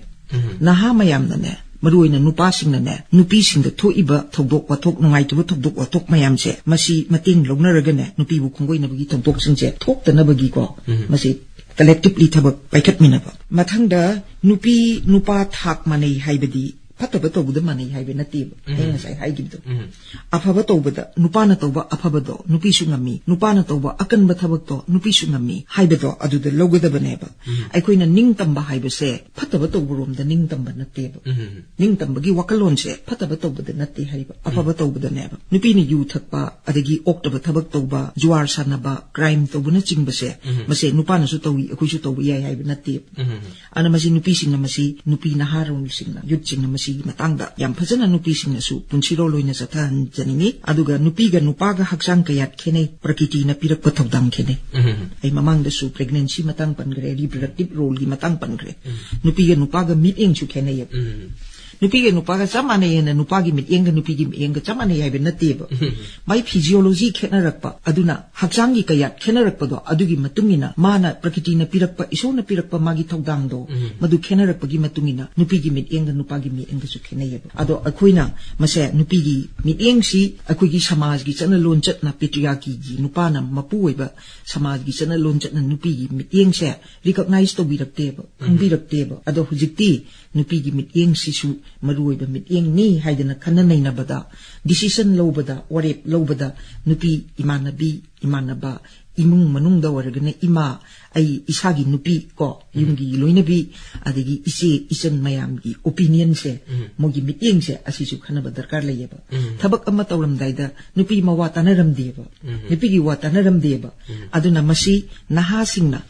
ꯅꯍꯥ ꯃꯌꯥꯝꯅꯅꯦ, ꯃꯔꯨꯑꯣꯏꯅ ꯅꯨꯄꯥꯁꯤꯡꯅꯅꯦ, ꯅꯨꯄꯤꯁꯤꯡꯗ ꯊꯣꯛꯏꯕ ꯊꯧꯗꯣꯛ ꯋꯥꯊꯣꯛ, ꯅꯨꯡꯉꯥꯏꯇꯕ ꯊꯧꯗꯣꯛ ꯋꯥꯊꯣꯛ ꯃꯌꯥꯝꯁꯦ, ꯃꯁꯤ ꯃꯇꯦꯡ ꯂꯧꯅꯔꯒꯅꯦ, ꯅꯨꯄꯤꯕꯨ ꯈꯣꯡꯒꯣꯏꯅꯕꯒꯤ ꯊꯧꯗꯣꯛꯁꯤꯡꯁꯦ ꯊꯣꯛꯇꯅꯕꯒꯤꯀꯣ, ꯃꯁꯤ ꯀꯂꯦꯛꯇꯤꯚꯂꯤ ꯊꯕꯛ ꯄꯥꯏꯈꯠꯃꯤꯟꯅꯕ꯫ ꯃꯊꯪꯗ, ꯅꯨꯄꯤ ꯅꯨꯄꯥ ꯊꯥꯛ ꯃꯥꯟꯅꯩ ꯍꯥꯏꯕꯗꯤ ꯐꯠꯇꯕ ꯇꯧꯕꯗ ꯃꯥꯟꯅꯩ ꯍꯥꯏꯕ ꯅꯠꯇꯦꯕ꯫ ꯑꯩꯅ ꯉꯁꯥꯏ ꯍꯥꯏꯈꯤꯕꯗꯣ꯫ ꯑꯐꯕ ꯇꯧꯕꯗ ꯅꯨꯄꯥꯅ ꯇꯧꯕ ꯑꯐꯕꯗꯣ ꯅꯨꯄꯤꯁꯨ ꯉꯝꯃꯤ, ꯅꯨꯄꯥꯅ ꯇꯧꯕ ꯑꯀꯟꯕ ꯊꯕꯛꯇꯣ ꯅꯨꯄꯤꯁꯨ ꯉꯝꯃꯤ ꯍꯥꯏꯕꯗꯣ ꯑꯗꯨꯗ ꯂꯧꯒꯗꯕꯅꯦꯕ꯫ ꯑꯩꯈꯣꯏꯅ ꯅꯤꯡꯇꯝꯕ ꯍꯥꯏꯕꯁꯦ ꯐꯠꯇꯕ ꯇꯧꯕꯔꯣꯝꯗ ꯅꯤꯡꯇꯝꯕ ꯅꯠꯇꯦꯕ꯫ ꯅꯤꯡꯇꯝꯕꯒꯤ ꯋꯥꯈꯜꯂꯣꯟꯁꯦ ꯐꯠꯇꯕ ꯇꯧꯕꯗ ꯅꯠꯇꯦ ꯍꯥꯏꯕ, ꯑꯐꯕ ꯇꯧꯕꯗꯅꯦꯕ꯫ ꯅꯨꯄꯤꯅ ꯌꯨ ꯊꯛꯄ, ꯑꯗꯒꯤ ꯑꯣꯛꯇꯕ ꯊꯕꯛ ꯇꯧꯕ, ꯖꯨꯋꯥꯔ ꯁꯥꯟꯅꯕ, ꯀ꯭ꯔꯥꯏꯝ ꯇꯧꯕꯅꯆꯤꯡꯕꯁꯦ, ꯃꯁꯦ ꯅꯨꯄꯥꯅꯁꯨ ꯇꯧꯏ, ꯑꯩꯈꯣꯏꯁꯨ ꯇꯧꯕ ꯌꯥꯏ ꯍꯥꯏꯕ ꯅꯠꯇꯦꯕ꯫ ꯑꯗꯨꯅ ꯃꯁꯤ ꯅꯨꯄꯤꯁꯤꯡꯅ, ꯃꯁꯤ ꯅꯨꯄꯤ ꯅꯍꯥꯔꯣꯜꯁꯤꯡꯅ, ꯌꯨꯠꯁꯤꯡꯅ ꯃꯁꯤꯒꯤ ꯃꯇꯥꯡꯗ ꯌꯥꯝ ꯐꯖꯅ ꯅꯨꯄꯤꯁꯤꯡꯅꯁꯨ ꯄꯨꯟꯁꯤꯔꯣꯜ ꯑꯣꯏꯅ ꯆꯠꯊꯍꯟꯖꯅꯤꯡꯉꯤ꯫ ꯑꯗꯨꯒ ꯅꯨꯄꯤꯒ ꯅꯨꯄꯥꯒ ꯍꯛꯆꯥꯡ ꯀꯌꯥꯠ ꯈꯦꯠꯅꯩ, ꯄ꯭ꯔꯀꯤꯇꯤꯅ ꯄꯤꯔꯛꯄ ꯊꯧꯗꯥꯡ ꯈꯦꯠꯅꯩ꯫ ꯑꯩ ꯃꯃꯥꯡꯗꯁꯨ ꯄ꯭ꯔꯦꯒꯅꯦꯟꯁꯤ ꯃꯇꯥꯡ ꯄꯟꯈ꯭ꯔꯦ, ꯔꯤꯄ꯭ꯔꯗꯛꯇꯤꯚ ꯔꯣꯜꯒꯤ ꯃꯇꯥꯡ ꯄꯟꯈ꯭ꯔꯦ꯫ ꯅꯨꯄꯤꯒ ꯅꯨꯄꯥꯒ ꯃꯤꯠꯌꯦꯡꯁꯨ ꯈꯦꯠꯅꯩꯌꯦꯕ꯫ ꯅꯨꯄꯤꯒ ꯅꯨꯄꯥꯒ ꯆꯞ ꯃꯥꯟꯅꯩ ꯍꯥꯏꯅ ꯅꯨꯄꯥꯒꯤ ꯃꯤꯠꯌꯦꯡꯒ ꯅꯨꯄꯤꯒꯤ ꯃꯤꯠꯌꯦꯡꯒ ꯆꯞ ꯃꯥꯟꯅꯩ ꯍꯥꯏꯕ ꯅꯠꯇꯦꯕ꯫ ꯃꯥꯏ physiology ꯈꯦꯠꯅꯔꯛꯄ, ꯑꯗꯨꯅ ꯍꯛꯆꯥꯡꯒꯤ ꯀꯌꯥꯠ ꯈꯦꯠꯅꯔꯛꯄꯗꯣ, ꯑꯗꯨꯒꯤ ꯃꯇꯨꯡ ꯏꯟꯅ ꯃꯥꯅ ꯄ꯭ꯔꯀꯤꯇꯤꯅ ꯄꯤꯔꯛꯄ, ꯏꯁꯣꯔꯅ ꯄꯤꯔꯛꯄ ꯃꯥꯒꯤ ꯊꯧꯗꯥꯡꯗꯣ, ꯃꯗꯨ ꯈꯦꯠꯅꯔꯛꯄꯒꯤ ꯃꯇꯨꯡ ꯏꯟꯅ ꯅꯨꯄꯤꯒꯤ ꯃꯤꯠꯌꯦꯡꯒ ꯅꯨꯄꯥꯒꯤ ꯃꯤꯠꯌꯦꯡꯒꯁꯨ ꯈꯦꯠꯅꯩꯌꯦꯕ꯫ ꯑꯗꯣ ꯑꯩꯈꯣꯏꯅ ꯃꯁꯦ, ꯅꯨꯄꯤꯒꯤ ꯃꯤꯠꯌꯦꯡꯁꯤ ꯑꯩꯈꯣꯏꯒꯤ ꯁꯃꯥꯖꯒꯤ ꯆꯠꯅ ꯂꯣꯟꯆꯠꯅ, patriarchyꯒꯤ ꯅꯨꯄꯥꯅ ꯃꯄꯨ ꯑꯣꯏꯕ ꯁꯃꯥꯖꯒꯤ ꯆꯠꯅ ꯂꯣꯟꯆꯠꯅ ꯅꯨꯄꯤꯒꯤ ꯃꯤꯠꯌꯦꯡꯁꯦ recognize ꯇꯧꯕꯤꯔꯛꯇꯦꯕ, ꯈꯪꯕꯤꯔꯛꯇꯦꯕ꯫ ꯑꯗꯣ ꯍꯧꯖꯤꯛꯇꯤ ꯅꯨꯄꯤꯒꯤ ꯃꯤꯠꯌꯦꯡꯁꯤꯁꯨ ꯃꯔꯨꯑꯣꯏꯕ ꯃꯤꯠꯌꯦꯡꯅꯤ ꯍꯥꯏꯗꯅ ꯈꯟꯅ ꯅꯩꯅꯕꯗ, decision ꯂꯧꯕꯗ, ꯋꯥꯔꯦꯞ ꯂꯧꯕꯗ ꯅꯨꯄꯤ ꯏꯃꯥꯟꯅꯕꯤ, ꯏꯃꯥꯟꯅꯕ, ꯏꯃꯨꯡ ꯃꯅꯨꯡꯗ ꯑꯣꯏꯔꯒꯅ ꯏꯃꯥ, ꯑꯩ ꯏꯁꯥꯒꯤ ꯅꯨꯄꯤ ꯀꯣ, ꯌꯨꯝꯒꯤ ꯂꯣꯏꯅꯕꯤ, ꯑꯗꯒꯤ ꯏꯆꯦ ꯏꯆꯟ ꯃꯌꯥꯝꯒꯤ opinionꯁꯦ, ꯃꯣꯏꯒꯤ ꯃꯤꯠꯌꯦꯡꯁꯦ, ꯑꯁꯤꯁꯨ ꯈꯟꯅꯕ ꯗꯔꯀꯥꯔ ꯂꯩꯌꯦꯕ꯫ ꯊꯕꯛ ꯑꯃ ꯇꯧꯔꯝꯗꯥꯏꯗ ꯅꯨꯄꯤ ꯃꯋꯥ ꯇꯥꯅꯔꯝꯗꯦꯕ, ꯅꯨꯄꯤꯒꯤ ꯋꯥ ꯇꯥꯅꯔꯝꯗꯦꯕ꯫ ꯑꯗꯨꯅ ꯃꯁꯤ ꯅꯍꯥꯁꯤꯡꯅ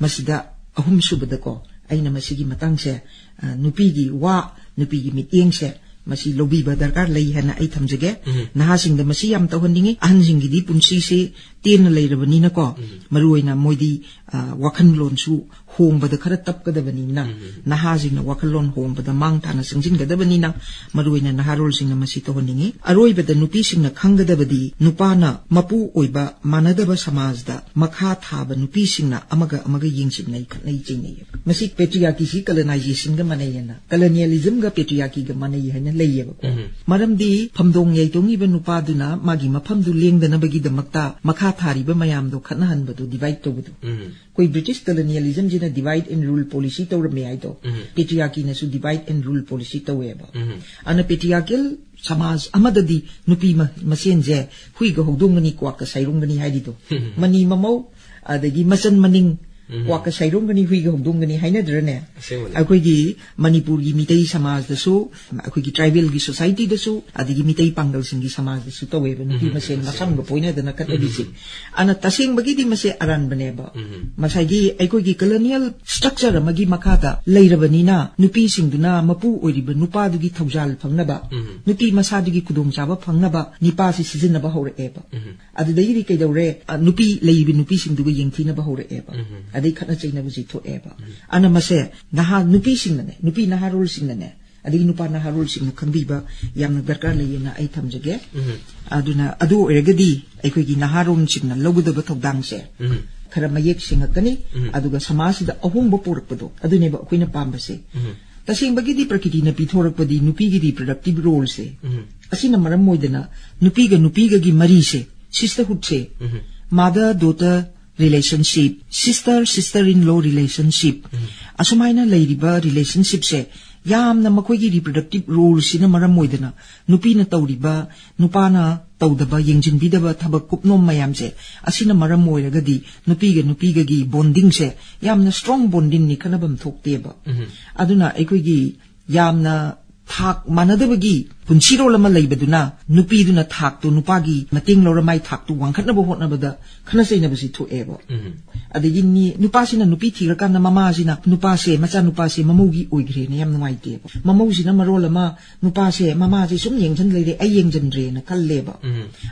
ꯃꯁꯤꯗ, ꯑꯍꯨꯝꯁꯨꯕꯗꯀꯣ, ꯑꯩꯅ ꯃꯁꯤꯒꯤ ꯃꯇꯥꯡꯁꯦ, ꯑ, ꯅꯨꯄꯤꯒꯤ ꯋꯥ, ꯅꯨꯄꯤꯒꯤ ꯃꯤꯠꯌꯦꯡꯁꯦ, ꯃꯁꯤ ꯂꯧꯕꯤꯕ ꯗꯔꯀꯥꯔ ꯂꯩ ꯍꯥꯏꯅ ꯑꯩ ꯊꯝꯖꯒꯦ꯫ ꯅꯍꯥꯁꯤꯡꯗ ꯃꯁꯤ ꯌꯥꯝ ꯇꯧꯍꯟꯅꯤꯡꯉꯤ꯫ ꯑꯍꯟꯁꯤꯡꯒꯤꯗꯤ ꯄꯨꯟꯁꯤꯁꯤ ꯇꯦꯟꯅ ꯂꯩꯔꯕꯅꯤꯅꯀꯣ, ꯃꯔꯨꯑꯣꯏꯅ ꯃꯣꯏꯗꯤ, ꯑ, ꯋꯥꯈꯜꯂꯣꯟꯁꯨ ꯍꯣꯡꯕꯗ ꯈꯔ ꯇꯞꯀꯗꯕꯅꯤꯅ, ꯅꯍꯥꯁꯤꯡꯅ ꯋꯥꯈꯜꯂꯣꯟ ꯍꯣꯡꯕꯗ ꯃꯥꯡ ꯊꯥꯅ ꯆꯪꯁꯤꯟꯒꯗꯕꯅꯤꯅ, ꯃꯔꯨꯑꯣꯏꯅ ꯅꯍꯥꯔꯣꯜꯁꯤꯡꯅ ꯃꯁꯤ ꯇꯧꯍꯟꯅꯤꯡꯉꯤ꯫ ꯑꯔꯣꯏꯕꯗ ꯅꯨꯄꯤꯁꯤꯡꯅ ꯈꯪꯒꯗꯕꯗꯤ, ꯅꯨꯄꯥꯅ ꯃꯄꯨ ꯑꯣꯏꯕ ꯃꯥꯟꯅꯗꯕ ꯁꯃꯥꯖꯗ ꯃꯈꯥ ꯊꯥꯕ ꯅꯨꯄꯤꯁꯤꯡꯅ ꯑꯃꯒ ꯑꯃꯒ ꯌꯦꯡꯁꯤꯟꯅꯩ, ꯈꯠꯅꯩ, ꯆꯩꯅꯩ꯫ ꯃꯁꯤ patriarchyꯁꯤ colonizationꯒ ꯃꯥꯟꯅꯩꯌꯦꯅ, colonialismꯒ patriarchyꯒ ꯃꯥꯟꯅꯩ ꯍꯥꯏꯅ ꯂꯩꯌꯦꯕꯀꯣ꯫ ꯃꯔꯝꯗꯤ ꯐꯝꯗꯣꯡ ꯌꯩꯇꯣꯡꯉꯤꯕ ꯅꯨꯄꯥꯗꯨꯅ ꯃꯥꯒꯤ ꯃꯐꯝꯗꯨ ꯂꯦꯡꯗꯅꯕꯒꯤꯗꯃꯛꯇ ꯃꯈꯥ ꯊꯥꯔꯤꯕ ꯃꯌꯥꯝꯗꯣ ꯈꯠꯅꯍꯟꯕꯗꯣ, divide ꯇꯧꯕꯗꯣ꯫ ꯑꯩꯈꯣꯏ British colonialismꯁꯤꯅ divide and rule policy ꯇꯧꯔꯝꯃꯦ ꯍꯥꯏꯗꯣ, patriarchyꯅꯁꯨ divide and rule policy ꯇꯧꯋꯦꯕ꯫ ꯑꯗꯨꯅ patriarchal ꯁꯃꯥꯖ ꯑꯃꯗꯗꯤ ꯅꯨꯄꯤ ꯃ-, ꯃꯁꯦꯟꯁꯦ ꯍꯨꯏꯒ ꯍꯧꯗꯣꯡꯒꯅꯤ, ꯀ꯭ꯋꯥꯛꯀ ꯁꯥꯏꯔꯣꯡꯒꯅꯤ ꯍꯥꯏꯔꯤꯗꯣ꯫ ꯃꯅꯤ ꯃꯃꯧ, ꯑꯗꯒꯤ ꯃꯆꯟ ꯃꯅꯤꯡ, ꯀ꯭ꯋꯥꯛꯀ ꯁꯥꯏꯔꯣꯡꯒꯅꯤ, ꯍꯨꯏꯒ ꯍꯧꯗꯣꯡꯒꯅꯤ ꯍꯥꯏꯅꯗ꯭ꯔꯅꯦ? ꯑꯁꯦꯡꯕꯅꯦ꯫ ꯑꯩꯈꯣꯏꯒꯤ ꯃꯅꯤꯄꯨꯔꯒꯤ ꯃꯤꯇꯩ ꯁꯃꯥꯖꯗꯁꯨ, ꯑꯩꯈꯣꯏꯒꯤ tribalꯒꯤ societyꯗꯁꯨ, ꯑꯗꯒꯤ ꯃꯤꯇꯩ ꯄꯥꯡꯒꯜꯁꯤꯡꯒꯤ ꯁꯃꯥꯖꯗꯁꯨ ꯇꯧꯋꯦꯕ, ꯅꯨꯄꯤ ꯃꯁꯦꯟ ꯃꯁꯝꯒ ꯄꯣꯏꯅꯗꯅ ꯈꯠꯅꯕꯤꯁꯦ꯫ ꯑꯗꯨꯅ ꯇꯁꯦꯡꯕꯒꯤꯗꯤ ꯃꯁꯦ ꯑꯔꯥꯟꯕꯅꯦꯕ꯫ ꯉꯁꯥꯏꯒꯤ ꯑꯩꯈꯣꯏꯒꯤ colonial structure ꯑꯃꯒꯤ ꯃꯈꯥꯗ ꯂꯩꯔꯕꯅꯤꯅ, ꯅꯨꯄꯤꯁꯤꯡꯗꯨꯅ ꯃꯄꯨ ꯑꯣꯏꯔꯤꯕ ꯅꯨꯄꯥꯗꯨꯒꯤ ꯊꯧꯖꯥꯜ ꯐꯪꯅꯕ, ꯅꯨꯄꯤ ꯃꯁꯥꯗꯨꯒꯤ ꯈꯨꯗꯣꯡꯆꯥꯕ ꯐꯪꯅꯕ ꯅꯤꯄꯥꯁꯤ ꯁꯤꯖꯤꯟꯅꯕ ꯍꯧꯔꯛꯑꯦꯕ꯫ ꯑꯗꯨꯗꯒꯤꯗꯤ ꯀꯩꯗꯧꯔꯦ? ꯑ, ꯅꯨꯄꯤ, ꯂꯩꯔꯤꯕ ꯅꯨꯄꯤꯁꯤꯡꯗꯨꯒ ꯌꯦꯡꯊꯤꯅꯕ ꯍꯧꯔꯛꯑꯦꯕ꯫ ꯑꯗꯩ ꯈꯠꯅ ꯆꯩꯅꯕꯁꯤ ꯊꯣꯛꯑꯦꯕ꯫ ꯑꯗꯨꯅ ꯃꯁꯦ ꯅꯍꯥ ꯅꯨꯄꯤꯁꯤꯡꯅꯅꯦ, ꯅꯨꯄꯤ ꯅꯍꯥꯔꯣꯜꯁꯤꯡꯅꯅꯦ, ꯑꯗꯒꯤ ꯅꯨꯄꯥ ꯅꯍꯥꯔꯣꯜꯁꯤꯡꯅ ꯈꯪꯕꯤꯕ ꯌꯥꯝꯅ ꯗꯔꯀꯥꯔ ꯂꯩꯌꯦꯅ ꯑꯩ ꯊꯝꯖꯒꯦ꯫ ꯑꯗꯨꯅ ꯑꯗꯨ ꯑꯣꯏꯔꯒꯗꯤ ꯑꯩꯈꯣꯏꯒꯤ ꯅꯍꯥꯔꯣꯜꯁꯤꯡꯅ ꯂꯧꯒꯗꯕ ꯊꯧꯗꯥꯡꯁꯦ ꯈꯔ ꯃꯌꯦꯛ ꯁꯦꯡꯉꯛꯀꯅꯤ꯫ ꯑꯗꯨꯒ ꯁꯃꯥꯖꯁꯤꯗ ꯑꯍꯣꯡꯕ ꯄꯨꯔꯛꯄꯗꯣ, ꯑꯗꯨꯅꯦꯕ ꯑꯩꯈꯣꯏꯅ ꯄꯥꯝꯕꯁꯦ꯫ ꯇꯁꯦꯡꯕꯒꯤꯗꯤ ꯄ꯭ꯔꯀꯤꯇꯤꯅ ꯄꯤꯊꯣꯔꯛꯄꯗꯤ ꯅꯨꯄꯤꯒꯤ reproductive roleꯁꯦ, ꯑꯁꯤꯅ ꯃꯔꯝ ꯑꯣꯏꯗꯅ ꯅꯨꯄꯤꯒ ꯅꯨꯄꯤꯒꯒꯤ ꯃꯔꯤꯁꯦ, sisterhoodꯁꯦ, mother daughter relationship, sister sister in law relationship, ꯑꯁꯨꯃꯥꯏꯅ ꯂꯩꯔꯤꯕ relationshipꯁꯦ ꯌꯥꯝꯅ ꯃꯈꯣꯏꯒꯤ reproductive roleꯁꯤꯅ ꯃꯔꯝ ꯑꯣꯏꯗꯅ ꯅꯨꯄꯤꯅ ꯇꯧꯔꯤꯕ, ꯅꯨꯄꯥꯅ ꯇꯧꯗꯕ, ꯌꯦꯡꯁꯤꯟꯕꯤꯗꯕ ꯊꯕꯛ ꯀꯨꯞꯅꯣꯝ ꯃꯌꯥꯝꯁꯦ, ꯑꯁꯤꯅ ꯃꯔꯝ ꯑꯣꯏꯔꯒꯗꯤ ꯅꯨꯄꯤꯒ ꯅꯨꯄꯤꯒꯒꯤ bondingꯁꯦ ꯌꯥꯝꯅ strong bondingꯅꯤ, ꯈꯟꯅꯐꯝ ꯊꯣꯛꯇꯦꯕ꯫ ꯑꯗꯨꯅ ꯑꯩꯈꯣꯏꯒꯤ ꯌꯥꯝꯅ ꯊꯥꯛ ꯃꯥꯟꯅꯗꯕꯒꯤ ꯄꯨꯟꯁꯤꯔꯣꯜ ꯑꯃ ꯂꯩꯕꯗꯨꯅ ꯅꯨꯄꯤꯗꯨꯅ ꯊꯥꯛꯇꯨ ꯅꯨꯄꯥꯒꯤ ꯃꯇꯦꯡ ꯂꯧꯔ ꯃꯥꯏ ꯊꯥꯛꯇꯨ ꯋꯥꯡꯈꯠꯅꯕ ꯍꯣꯠꯅꯕꯗ ꯈꯠꯅ ꯆꯩꯅꯕꯁꯤ ꯊꯣꯛꯑꯦꯕ꯫ ꯑꯗꯒꯤ ꯅꯤ-, ꯅꯨꯄꯥꯁꯤꯅ ꯅꯨꯄꯤ ꯊꯤꯔꯀꯥꯟꯗ ꯃꯃꯥꯁꯤꯅ ꯅꯨꯄꯥꯁꯦ, ꯃꯆꯥꯅꯨꯄꯥꯁꯦ ꯃꯃꯧꯒꯤ ꯑꯣꯏꯈ꯭ꯔꯦꯅ ꯌꯥꯝ ꯅꯨꯡꯉꯥꯏꯇꯦꯕ꯫ ꯃꯃꯧꯁꯤꯅ ꯃꯔꯣꯜ ꯑꯃ ꯅꯨꯄꯥꯁꯦ, ꯃꯃꯥꯁꯦ ꯁꯨꯝ ꯌꯦꯡꯁꯤꯟ ꯂꯩꯔꯦ, ꯑꯩ ꯌꯦꯡꯁꯤꯟꯗ꯭ꯔꯦꯅ ꯈꯜꯂꯦꯕ꯫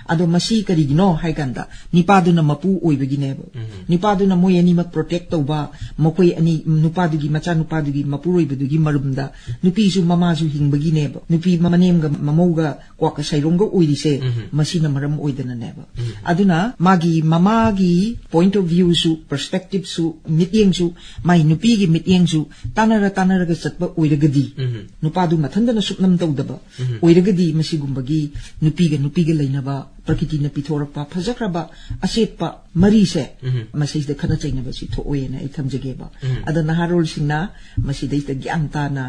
ꯑꯗꯣ ꯃꯁꯤ ꯀꯔꯤꯒꯤꯅꯣ ꯍꯥꯏ ꯀꯥꯟꯗ ꯅꯤꯄꯥꯗꯨꯅ ꯃꯄꯨ ꯑꯣꯏꯕꯒꯤꯅꯦꯕ꯫ ꯅꯤꯄꯥꯗꯨꯅ ꯃꯣꯏ ꯑꯅꯤꯃꯛ protect ꯇꯧꯕ, ꯃꯈꯣꯏ ꯑꯅꯤ, ꯅꯨꯄꯥꯗꯨꯒꯤ, ꯃꯆꯥꯅꯨꯄꯥꯗꯨꯒꯤ ꯃꯄꯨꯔꯣꯏꯕꯗꯨꯒꯤ ꯃꯔꯨꯝꯗ ꯅꯨꯄꯤꯁꯨ ꯃꯃꯥꯁꯨ ꯍꯤꯡꯕꯒꯤꯅꯦꯕ꯫ ꯅꯨꯄꯤ ꯃꯅꯦꯝꯒ ꯃꯃꯧꯒ ꯀ꯭ꯋꯥꯛꯀ ꯁꯩꯔꯣꯡꯒ ꯑꯣꯏꯔꯤꯁꯦ ꯃꯁꯤꯅ ꯃꯔꯝ ꯑꯣꯏꯗꯅꯅꯦꯕ꯫ ꯑꯗꯨꯅ ꯃꯥꯒꯤ ꯃꯃꯥꯒꯤ point of viewꯁꯨ, perspectiveꯁꯨ, ꯃꯤꯠꯌꯦꯡꯁꯨ, ꯃꯥꯏ ꯅꯨꯄꯤꯒꯤ ꯃꯤꯠꯌꯦꯡꯁꯨ ꯇꯥꯟꯅꯔ ꯇꯥꯟꯅꯔꯒ ꯆꯠꯄ ꯑꯣꯏꯔꯒꯗꯤ ꯅꯨꯄꯥꯗꯨ ꯃꯊꯟꯇꯅ ꯁꯨꯞꯅꯝ ꯇꯧꯗꯕ ꯑꯣꯏꯔꯒꯗꯤ ꯃꯁꯤꯒꯨꯝꯕꯒꯤ ꯅꯨꯄꯤꯒ ꯅꯨꯄꯤꯒ ꯂꯩꯅꯕ ꯄ꯭ꯔꯀꯤꯇꯤꯅ ꯄꯤꯊꯣꯔꯛꯄ ꯐꯖꯈ꯭ꯔꯕ ꯑꯆꯦꯠꯄ ꯃꯔꯤꯁꯦ ꯃꯁꯤꯁꯤꯗ ꯈꯠꯅ ꯆꯩꯅꯕꯁꯤ ꯊꯣꯛꯑꯣꯏꯅ ꯑꯩ ꯊꯝꯖꯒꯦꯕ꯫ ꯑꯗꯣ ꯅꯍꯥꯔꯣꯜꯁꯤꯡꯅ ꯃꯁꯤꯗꯩꯁꯤꯗ ꯒ꯭ꯌꯥꯟ ꯇꯥꯅ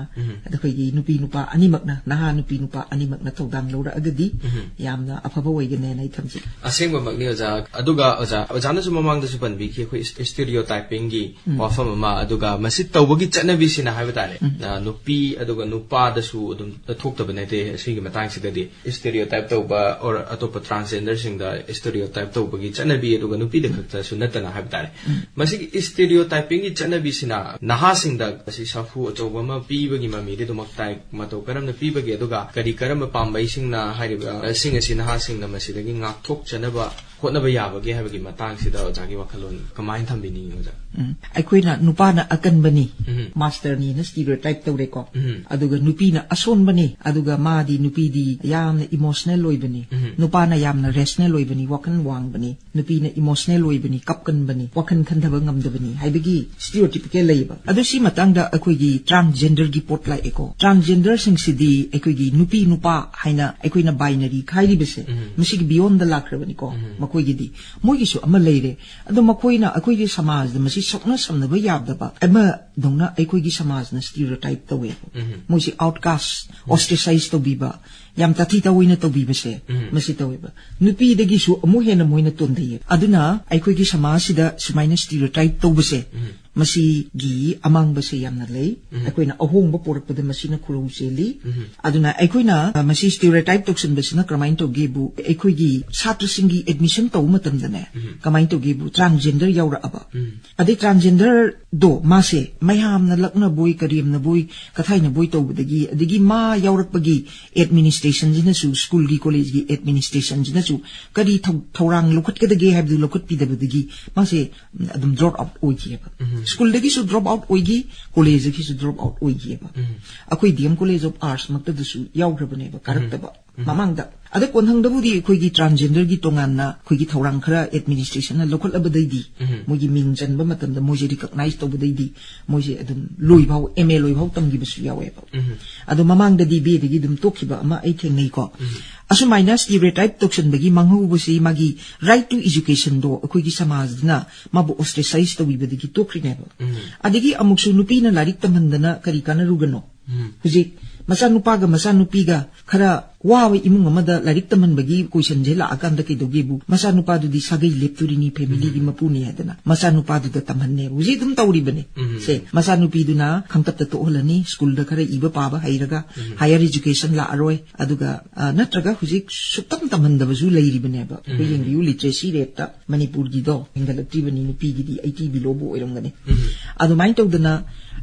ꯑꯩꯈꯣꯏꯒꯤ ꯅꯨꯄꯤ ꯅꯨꯄꯥ ꯑꯅꯤꯃꯛꯅ, ꯅꯍꯥ ꯅꯨꯄꯤ ꯅꯨꯄꯥ ꯑꯅꯤꯃꯛꯅ ꯊꯧꯗꯥꯡ ꯂꯧꯔꯛꯑꯒꯗꯤ ꯌꯥꯝꯅ ꯑꯐꯕ ꯑꯣꯏꯒꯅꯦꯅ ꯑꯩ ꯊꯝꯖꯒꯦ꯫ ꯑꯁꯦꯡꯕꯃꯛꯅꯤ ꯑꯣꯖꯥ꯫ ꯑꯗꯨꯒ ꯑꯣꯖꯥ, ꯑꯣꯖꯥꯅꯁꯨ ꯃꯃꯥꯡꯗꯁꯨ ꯄꯟꯕꯤꯈꯤ ꯑꯩꯈꯣꯏ ꯏꯁ-, stereotypingꯒꯤ ꯋꯥꯐꯝ ꯑꯃ, ꯑꯗꯨꯒ ꯃꯁꯤ ꯇꯧꯕꯒꯤ ꯆꯠꯅꯕꯤꯁꯤꯅ ꯍꯥꯏꯕ ꯇꯥꯔꯦ, ꯅ-, ꯅꯨꯄꯤ ꯑꯗꯨꯒ ꯅꯨꯄꯥꯗꯁꯨ ꯑꯗꯨꯝ ꯊꯣꯛꯇꯕ ꯅꯠꯇꯦ꯫ ꯑꯁꯤꯒꯤ ꯃꯇꯥꯡꯁꯤꯗꯗꯤ stereotype ꯇꯧꯕ or ꯑꯇꯣꯞꯄ transgenderꯁꯤꯡꯗ stereotype ꯇꯧꯕꯒꯤ ꯆꯠꯅꯕꯤ, ꯑꯗꯨꯒ ꯅꯨꯄꯤꯗ ꯈꯛꯇꯁꯨ ꯅꯠꯇꯅ ꯍꯥꯏꯕ ꯇꯥꯔꯦ꯫ ꯃꯁꯤꯒꯤ stereotypingꯒꯤ ꯆꯠꯅꯕꯤꯁꯤꯅ ꯅꯍꯥꯁꯤꯡꯗ ꯑꯁꯤ ꯁꯥꯐꯨ ꯑꯆꯧꯕ ꯑꯃ ꯄꯤꯕꯒꯤ ꯃꯃꯤꯗꯤ ꯑꯗꯨꯃꯛ ꯇꯥꯏ꯫ ꯃꯇꯧ ꯀꯔꯝꯅ ꯄꯤꯕꯒꯦ, ꯑꯗꯨꯒ ꯀꯔꯤ ꯀꯔꯝꯕ ꯄꯥꯝꯕꯩꯁꯤꯡꯅ ꯍꯥꯏꯔꯤꯕ, ꯑ, ꯁꯤꯡ ꯑꯁꯤ ꯅꯍꯥꯁꯤꯡꯅ ꯃꯁꯤꯗꯒꯤ ꯉꯥꯛꯊꯣꯛꯆꯅꯕ ꯍꯣꯠꯅꯕ ꯌꯥꯕꯒꯦ ꯍꯥꯏꯕꯒꯤ ꯃꯇꯥꯡꯁꯤꯗ ꯑꯣꯖꯥꯒꯤ ꯋꯥꯈꯜꯂꯣꯟ ꯀꯃꯥꯏꯅ ꯊꯝꯕꯤꯅꯤꯡꯉꯤ ꯑꯣꯖꯥ? ꯎꯝ, ꯑꯩꯈꯣꯏꯅ ꯅꯨꯄꯥꯅ ꯑꯀꯟꯕꯅꯤ, ꯎꯝ꯫ Masterꯅꯤꯅ stereotype ꯇꯧꯔꯦꯀꯣ꯫ ꯎꯝ꯫ ꯑꯗꯨꯒ ꯅꯨꯄꯤꯅ ꯑꯁꯣꯟꯕꯅꯤ, ꯑꯗꯨꯒ ꯃꯥꯗꯤ, ꯅꯨꯄꯤꯗꯤ ꯌꯥꯝꯅ emotional ꯑꯣꯏꯕꯅꯤ, ꯎꯝ꯫ ꯅꯨꯄꯥꯅ ꯌꯥꯝꯅ rational ꯑꯣꯏꯕꯅꯤ, ꯋꯥꯈꯜ ꯋꯥꯡꯕꯅꯤ, ꯅꯨꯄꯤꯅ emotional ꯑꯣꯏꯕꯅꯤ, ꯀꯞꯀꯟꯕꯅꯤ, ꯋꯥꯈꯜ ꯈꯟꯊꯕ ꯉꯝꯗꯕꯅꯤ ꯍꯥꯏꯕꯒꯤ stereotypical ꯂꯩꯌꯦꯕ꯫ ꯑꯗꯨ ꯁꯤ ꯃꯇꯥꯡꯗ ꯑꯩꯈꯣꯏꯒꯤ transgenderꯒꯤ ꯄꯣꯠ ꯂꯥꯛꯑꯦꯀꯣ꯫ Transgenderꯁꯤꯡꯁꯤꯗꯤ ꯑꯩꯈꯣꯏꯒꯤ ꯅꯨꯄꯤ ꯅꯨꯄꯥ ꯍꯥꯏꯅ ꯑꯩꯈꯣꯏꯅ binary ꯈꯥꯏꯔꯤꯕꯁꯦ, ꯎꯝ꯫ ꯃꯁꯤꯒꯤ beyondꯗ ꯂꯥꯛꯈ꯭ꯔꯕꯅꯤꯀꯣ, ꯎꯝ꯫ ꯃꯈꯣꯏꯒꯤꯗꯤ꯫ ꯃꯣꯏꯒꯤꯁꯨ ꯑꯃ ꯂꯩꯔꯦ꯫ ꯑꯗꯣ ꯃꯈꯣꯏꯅ ꯑꯩꯈꯣꯏꯒꯤ ꯁꯃꯥꯖꯗ ꯃꯁꯤ ꯁꯣꯛꯅ ꯁꯝꯅꯕ ꯌꯥꯗꯕ ꯑꯃꯗꯧꯅ ꯑꯩꯈꯣꯏꯒꯤ ꯁꯃꯥꯖꯅ stereotype ꯇꯧꯋꯦꯕ꯫ ꯎꯝ꯫ ꯃꯣꯏꯁꯤ outcast, ꯎꯝ꯫ Ostracize ꯇꯧꯕꯤꯕ, ꯌꯥꯝ ꯇꯥꯊꯤ ꯇꯥꯑꯣꯏꯅ ꯇꯧꯕꯤꯕꯁꯦ, ꯎꯝ꯫ ꯃꯁꯤ ꯇꯧꯋꯦꯕ꯫ ꯅꯨꯄꯤꯗꯒꯤꯁꯨ ꯑꯃꯨꯛ ꯍꯦꯟꯅ ꯃꯣꯏꯅ ꯇꯣꯟꯊꯩꯌꯦꯕ꯫ ꯑꯗꯨꯅ ꯑꯩꯈꯣꯏꯒꯤ ꯁꯃꯥꯖꯁꯤꯗ ꯁꯨꯃꯥꯏꯅ stereotype ꯇꯧꯕꯁꯦ, ꯎꯝ꯫ ꯃꯁꯤꯒꯤ ꯑꯃꯥꯡꯕꯁꯦ ꯌꯥꯝꯅ ꯂꯩ꯫ ꯎꯝ꯫ ꯑꯩꯈꯣꯏꯅ ꯑꯍꯣꯡꯕ ꯄꯨꯔꯛꯄꯗ ꯃꯁꯤꯅ ꯈꯨꯔꯧ ꯆꯦꯜꯂꯤ꯫ ꯎꯝ꯫ ꯑꯗꯨꯅ ꯑꯩꯈꯣꯏꯅ, ꯑ, ꯃꯁꯤ stereotype ꯇꯧꯁꯤꯟꯕꯁꯤꯅ ꯀꯔꯝꯍꯥꯏꯅ ꯇꯧꯒꯦꯕꯨ, ꯑꯩꯈꯣꯏꯒꯤ ꯁꯥꯇ꯭ꯔꯁꯤꯡꯒꯤ admission ꯇꯧꯕ ꯃꯇꯝꯗꯅꯦ, ꯎꯝ꯫ ꯀꯃꯥꯏꯅ ꯇꯧꯒꯦꯕꯨ, transgender ꯌꯥꯎꯔꯛꯑꯕ꯫ ꯎꯝ꯫ ꯑꯗꯩ transgenderꯗꯣ ꯃꯥꯁꯦ ꯃꯌꯥꯝꯅ ꯂꯛꯅꯕꯣꯏ, ꯀꯔꯦꯝꯅꯕꯣꯏ, ꯀꯊꯥꯏꯅꯕꯣꯏ ꯇꯧꯕꯗꯒꯤ, ꯑꯗꯒꯤ ꯃꯥ ꯌꯥꯎꯔꯛꯄꯒꯤ administrationꯁꯤꯅꯁꯨ, schoolꯒꯤ collegeꯀꯤ administrationꯁꯤꯅꯁꯨ ꯀꯔꯤ ꯊꯧ-, ꯊꯧꯔꯥꯡ ꯂꯧꯈꯠꯀꯗꯒꯦ ꯍꯥꯏꯕꯗꯨ ꯂꯧꯈꯠꯄꯤꯗꯕꯗꯒꯤ ꯃꯥꯁꯦ, ꯎꯝ, ꯑꯗꯨꯝ drop out ꯑꯣꯏꯈꯤꯑꯕ꯫ ꯎꯝ꯫ Schoolꯗꯒꯤꯁꯨ drop out ꯑꯣꯏꯈꯤ, collegeꯗꯒꯤꯁꯨ drop out ꯑꯣꯏꯈꯤꯑꯕ꯫ ꯎꯝ꯫ ꯑꯩꯈꯣꯏ D M College of Arts ꯃꯛꯇꯗꯁꯨ ꯌꯥꯎꯈ꯭ꯔꯕꯅꯦꯕ, ꯀꯥꯔꯛꯇꯕ꯫ ꯎꯝ꯫ ꯃꯃꯥꯡꯗ꯫ ꯑꯗ ꯀꯣꯟꯊꯪꯗꯕꯨꯗꯤ ꯑꯩꯈꯣꯏꯒꯤ transgenderꯒꯤ ꯇꯣꯉꯥꯟꯅ ꯑꯩꯈꯣꯏꯒꯤ ꯊꯧꯔꯥꯡ ꯈꯔ administrationꯅ ꯂꯧꯈꯠꯂꯕꯗꯩꯗꯤ, ꯎꯝ꯫ ꯃꯣꯏꯒꯤ ꯃꯤꯡ ꯆꯟꯕ ꯃꯇꯝꯗ ꯃꯣꯏꯁꯦ recognize ꯇꯧꯕꯗꯩꯗꯤ ꯃꯣꯏꯁꯦ ꯑꯗꯨꯝ ꯂꯣꯏꯐꯥꯎ, M A ꯂꯣꯏꯐꯥꯎ ꯇꯝꯈꯤꯕꯁꯨ ꯌꯥꯎꯋꯦꯕ꯫ ꯎꯝ꯫ ꯑꯗꯣ ꯃꯃꯥꯡꯗꯗꯤ B Aꯗꯒꯤ ꯑꯗꯨꯝ ꯇꯣꯛꯈꯤꯕ ꯑꯃ ꯑꯩ ꯊꯦꯡꯅꯩꯀꯣ꯫ ꯎꯝ꯫ ꯑꯁꯨꯃꯥꯏꯅ stereotype ꯇꯧꯁꯟꯕꯒꯤ ꯃꯥꯡꯍꯧꯕꯁꯤ ꯃꯥꯒꯤ right to educationꯗꯣ ꯑꯩꯈꯣꯏꯒꯤ ꯁꯃꯥꯖꯗꯨꯅ ꯃꯥꯕꯨ ostracize ꯇꯧꯕꯤꯕꯗꯒꯤ ꯇꯣꯛꯈ꯭ꯔꯤꯅꯦꯕ꯫ ꯎꯝ꯫ ꯑꯗꯒꯤ ꯑꯃꯨꯛꯁꯨ ꯅꯨꯄꯤꯅ ꯂꯥꯏꯔꯤꯛ ꯇꯝꯍꯟꯗꯅ ꯀꯔꯤ ꯀꯥꯟꯅꯔꯨꯒꯅꯣ? ꯎꯝ꯫ ꯍꯧꯖꯤꯛ ꯃꯆꯥꯅꯨꯄꯥꯒ ꯃꯆꯥꯅꯨꯄꯤꯒ ꯈꯔ ꯋꯥꯕ ꯏꯃꯨꯡ ꯑꯃꯗ ꯂꯥꯏꯔꯤꯛ ꯇꯝꯍꯟꯕꯒꯤ questionꯁꯦ ꯂꯥꯛꯑꯀꯥꯟꯗ ꯀꯩꯗꯧꯒꯦꯕꯨ, ꯃꯆꯥꯅꯨꯄꯥꯗꯨꯗꯤ ꯁꯥꯒꯩ ꯂꯦꯞꯇꯣꯔꯤꯅꯤ, familyꯒꯤ ꯎꯝ꯫ ꯃꯄꯨꯅꯤ ꯍꯥꯏꯗꯅ ꯃꯆꯥꯅꯨꯄꯥꯗꯨꯗ ꯇꯝꯍꯟꯅꯦꯕ꯫ ꯍꯧꯖꯤꯛ ꯑꯗꯨꯝ ꯇꯧꯔꯤꯕꯅꯦ꯫ ꯎꯝ꯫ ꯁꯦ, ꯃꯆꯥꯅꯨꯄꯤꯗꯨꯅ ꯈꯪꯇꯞꯇ ꯇꯣꯛꯍꯜꯂꯅꯤ, schoolꯗ ꯈꯔ ꯏꯕ ꯄꯥꯕ ꯍꯩꯔꯒ, ꯎꯝ꯫ Higher education ꯂꯥꯛꯑꯔꯣꯏ꯫ ꯑꯗꯨꯒ, ꯑ, ꯅꯠꯇ꯭ꯔꯒ ꯍꯧꯖꯤꯛ ꯁꯨꯛꯇꯝ ꯇꯝꯍꯟꯗꯕꯁꯨ ꯂꯩꯔꯤꯕꯅꯦꯕ꯫ ꯑꯩꯈꯣꯏ ꯎꯝ꯫ ꯌꯦꯡꯕꯤꯌꯨ, literacy rateꯇ ꯃꯅꯤꯄꯨꯔꯒꯤꯗꯣ ꯍꯦꯟꯒꯠꯂꯛꯇ꯭ꯔꯤꯕꯅꯤ, ꯅꯨꯄꯤꯒꯤꯗꯤ eighty belowꯕꯨ ꯑꯣꯏꯔꯝꯒꯅꯤ꯫ ꯎꯝ꯫ ꯑꯗꯨꯃꯥꯏꯅ ꯇꯧꯗꯅ